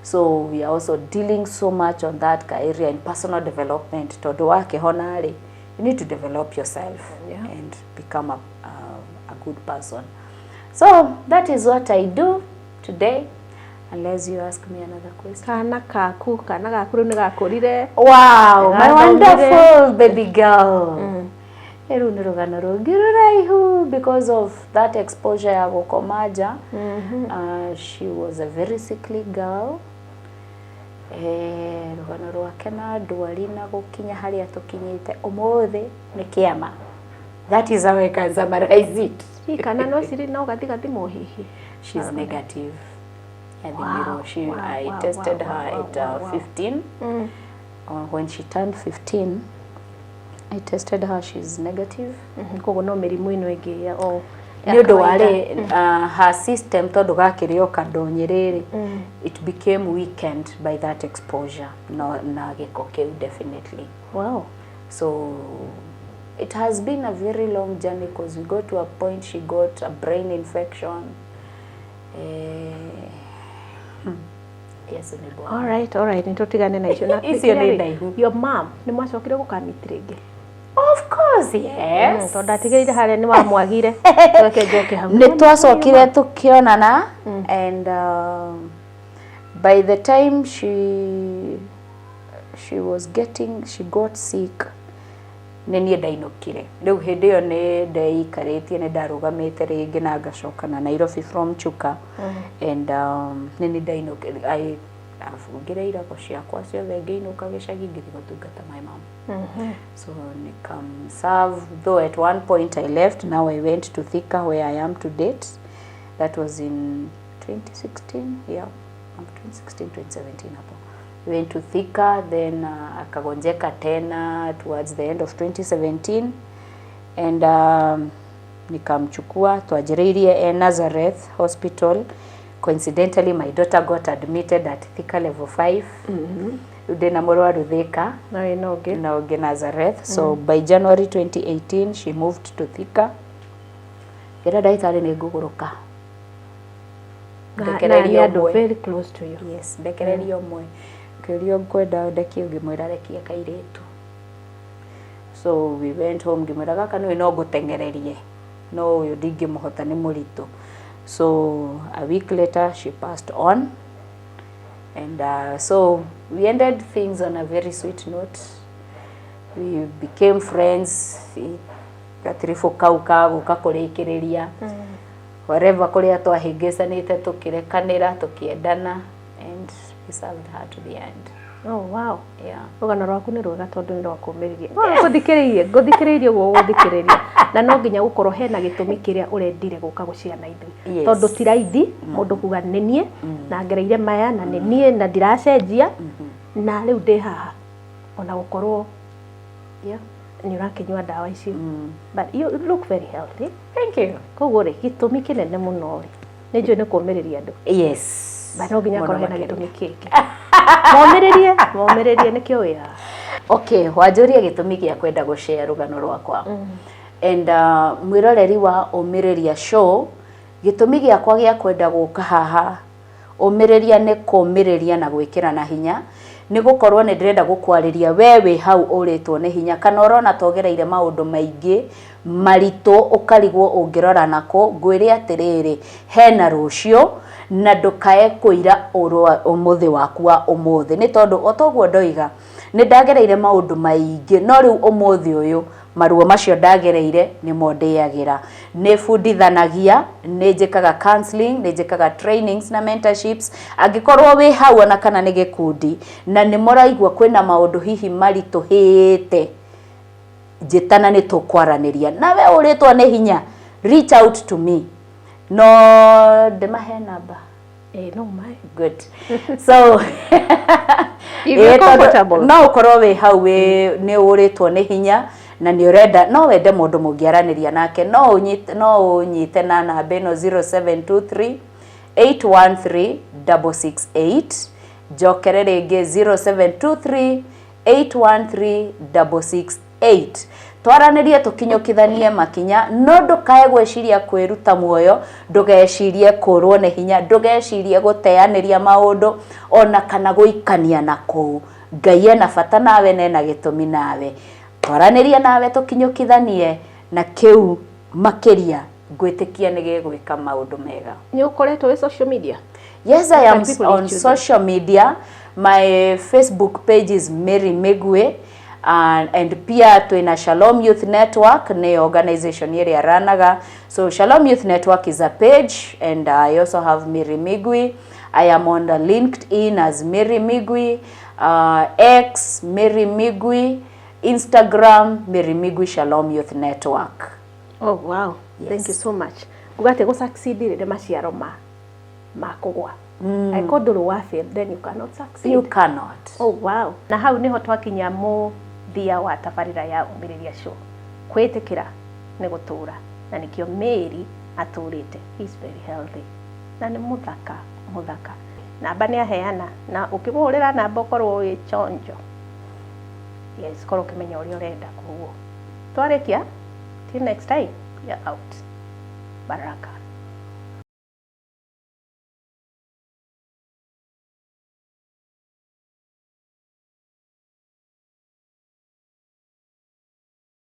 So we are also dealing so much on that area and personal development. Tondũ wakĩhona rĩ, you need to develop yourself and become a good person. So that is what I do today. Unless you ask me another question. Kana gaku rĩu nĩ gakũrire. Wow, my Gathomire. wonderful baby girl. Rĩu nĩ rũgano rũngĩ rũraihu because of that exposure ya gũkoma nja. She was a very sickly girl. Rũgano rwake na ndwari na gũkinya harĩa tũkinyĩte ũmũthĩ nĩ kĩama. That is how I can summarize it. Hihi kana no ciri no gathi gathimwo hihi? She's negative. Yathimirwo. I tested her at 15. When she turned 15, I tested her, she's negative. Koguo no mĩrimũ ĩno ĩngĩ ya o ya Nĩ ũndũ kawaida. warĩ her system, tondũ gakĩrĩ o kandonyi rĩrĩ, it became weakened by that exposure no, na gĩko kĩu definitely. So it has been a very long journey because we got to a point she got a brain infection. Yes, nĩ bwana. All right, nĩ tũtigane na icio. Na Icio nĩ rĩ, ndaihu. Your mom, nĩ mwacokire gũkamiti rĩngĩ? Of course, yes. Tondũ ndatigĩrĩire harĩa nĩ wamwagire. Reke njoke hau. Nĩ twacokire tũkĩonana and by the time she was getting she got sick, nĩ niĩ ndainũkire. Rĩu hĩndĩ ĩyo nĩ ndeikarĩtie, nĩ ndarũgamĩte rĩngĩ na ngacoka na Nairobi from Chuka and nĩ niĩ ndainũkire. I abungire irago ciakwa ciothe, ngĩinũka gĩcagi, ngĩthiĩ gũtungata my mom. So nikamserve, though at one point I left. Now I went to Thika, where I am to date. That was in 2016, yeah, 2016, 2017 hapo. We went to Thika, then akagonjeka tena towards the end of 2017 and nikamchukua. Twanjĩrĩirie e Nazareth Hospital. Coincidentally, my daughter got admitted at Thika Level 5. Rĩu ndĩna mũrwaru Thika Na wĩna ũngĩ. Na ũngĩ Nazareth. So by January 2018 she moved to Thika. Ngĩra ndagĩtarĩ nĩ ngũgũrũka. Na na Ndekereria nĩ andũ ũmwe. very close to you. Yes, ndekereria ũmwe. Ngĩũrio ngwenda ndekie, ngĩmwĩra rekia kairĩtu. So we went home, ngĩmwĩra gaka nĩwe no ngũteng'ererie, no ũyũ ndingĩmũhota, nĩ mũritũ. So a week later she passed on and so we ended things on a very sweet note. We became friends. Gatiribũ kau ka gũka kũrĩkĩrĩria wherever kũrĩa twahĩngĩcanĩte, tũkĩrekanĩra, tũkĩendana and we served her to the end. Oh wow. Yeah. Rũgano rwaku nĩ rwega tondũ nĩ rwakũmĩrĩria. Ngũthikĩrĩirie ũguo gũthikĩrĩria na no nginya gũkorwo hena gĩtũmi kĩrĩa ũrendire gũka gũciana ithuĩ. Tondũ ti raithi mũndũ kuga nĩ niĩ na ngereire maya na nĩ niĩ na ndiracenjia na rĩu ndĩ haha ona gũkorwo nĩ ũrakĩnyua ndawa icio. But you look very healthy. Thank you. Koguo rĩ, gĩtũmi kĩnene mũno rĩ, nĩ njũĩ nĩ kũũmĩrĩria andũ. But no nginya Mũno akorwo hena makĩria. gĩtũmi kĩngĩ. Momĩrĩrie, momĩrĩrie, nĩkĩo wĩ haha. Okay, wanjũria gĩtũmi gĩa kwenda gũshare rũgano rwakwa and mwĩroreri wa Ũmĩrĩria Show, gĩtũmi gĩakwa gĩa kwenda gũka haha Ũmĩrĩria nĩ kũmĩrĩria na gwĩkĩrana hinya, nĩ gũkorwo nĩ ndĩrenda gũkwarĩria we wĩ hau ũrĩtwo nĩ hinya kana ũrona togereire maũndũ maingĩ maritũ, ũkarigwo ũngĩrora nakũ. Ngwĩre atĩrĩrĩ, hena rũciũ na ndũkae kũira ũmũthĩ waku wa ũmũthĩ, nĩ tondũ o toguo ndoiga nĩ ndagereire maũndũ maingĩ, no rĩu ũmũthĩ ũyũ maruo macio ndagereire nĩmo ndĩagĩra. Nĩ bundithanagia, nĩ njĩkaga counseling, nĩ njĩkaga trainings na mentorships. Angĩkorwo wĩ hau ona kana nĩ gĩkundi na nĩ mũraigua kwĩna maũndũ hihi maritũhĩte, njĩtana, nĩ tũkwaranĩria nawe. Ũrĩtwo nĩ hinya, reach out to me. No ndĩmahe namba? Ĩĩ, no mae. Good. So If you're ĩĩ, tondũ comfortable. No ũkorwo wĩ hau wĩ nĩ ũrĩtwo nĩ hinya na nĩ ũrenda, no wende mũndũ mũngĩaranĩria nake, no ũnyite na namba ĩno 0723 813 668. Njokere rĩngĩ, 0723 813 668. Twaranĩrie, tũkinyũkithanie makinya. No ndũkae gwĩciria kwĩruta muoyo, ndũgecirie kũrwo nĩ hinya, ndũgecirie gũteanĩria maũndũ ona kana gũikania na kũu. Ngai ena bata nawe na ena gĩtũmi nawe. Twaranĩrie nawe, tũkinyũkithanie na kĩu makĩria, ngwĩtĩkia nĩ gĩgwĩka maũndũ mega. Nĩ ũkoretwo wĩ social media? Yes, I Can am people on reach you there? social media. My Facebook page is Mary Migwi, and pia twina Shalom Youth Network, nĩ organization ĩrĩa ranaga. So Shalom Youth Network is a page, and I also have Mary Migwi. I am on the LinkedIn as Mary Migwi, X Mary Migwi, Instagram Mary Migwi Shalom Youth Network. Oh wow. Thank you so much. Nguga atĩ gũ succeed rĩ nĩ maciaro ma kũgwa. Angĩkorwo ndũrĩ wa fail, then you cannot succeed. You cannot. Oh wow. Na hau niho twakinya mũthia wa tabarĩra ya Ũmĩrĩria Show. Kwĩtĩkĩra nĩ gũtũra, na nĩkĩo Mary atũrĩte. He is very healthy na nĩ mũthaka mũthaka. Namba nĩ aheana, na ũkĩmũhũrĩra namba ũkorwo wĩ chonjo. Yes, korwo ũkĩmenya ũrĩa ũrenda. Koguo twarĩkia, till next time, we are out. Baraka.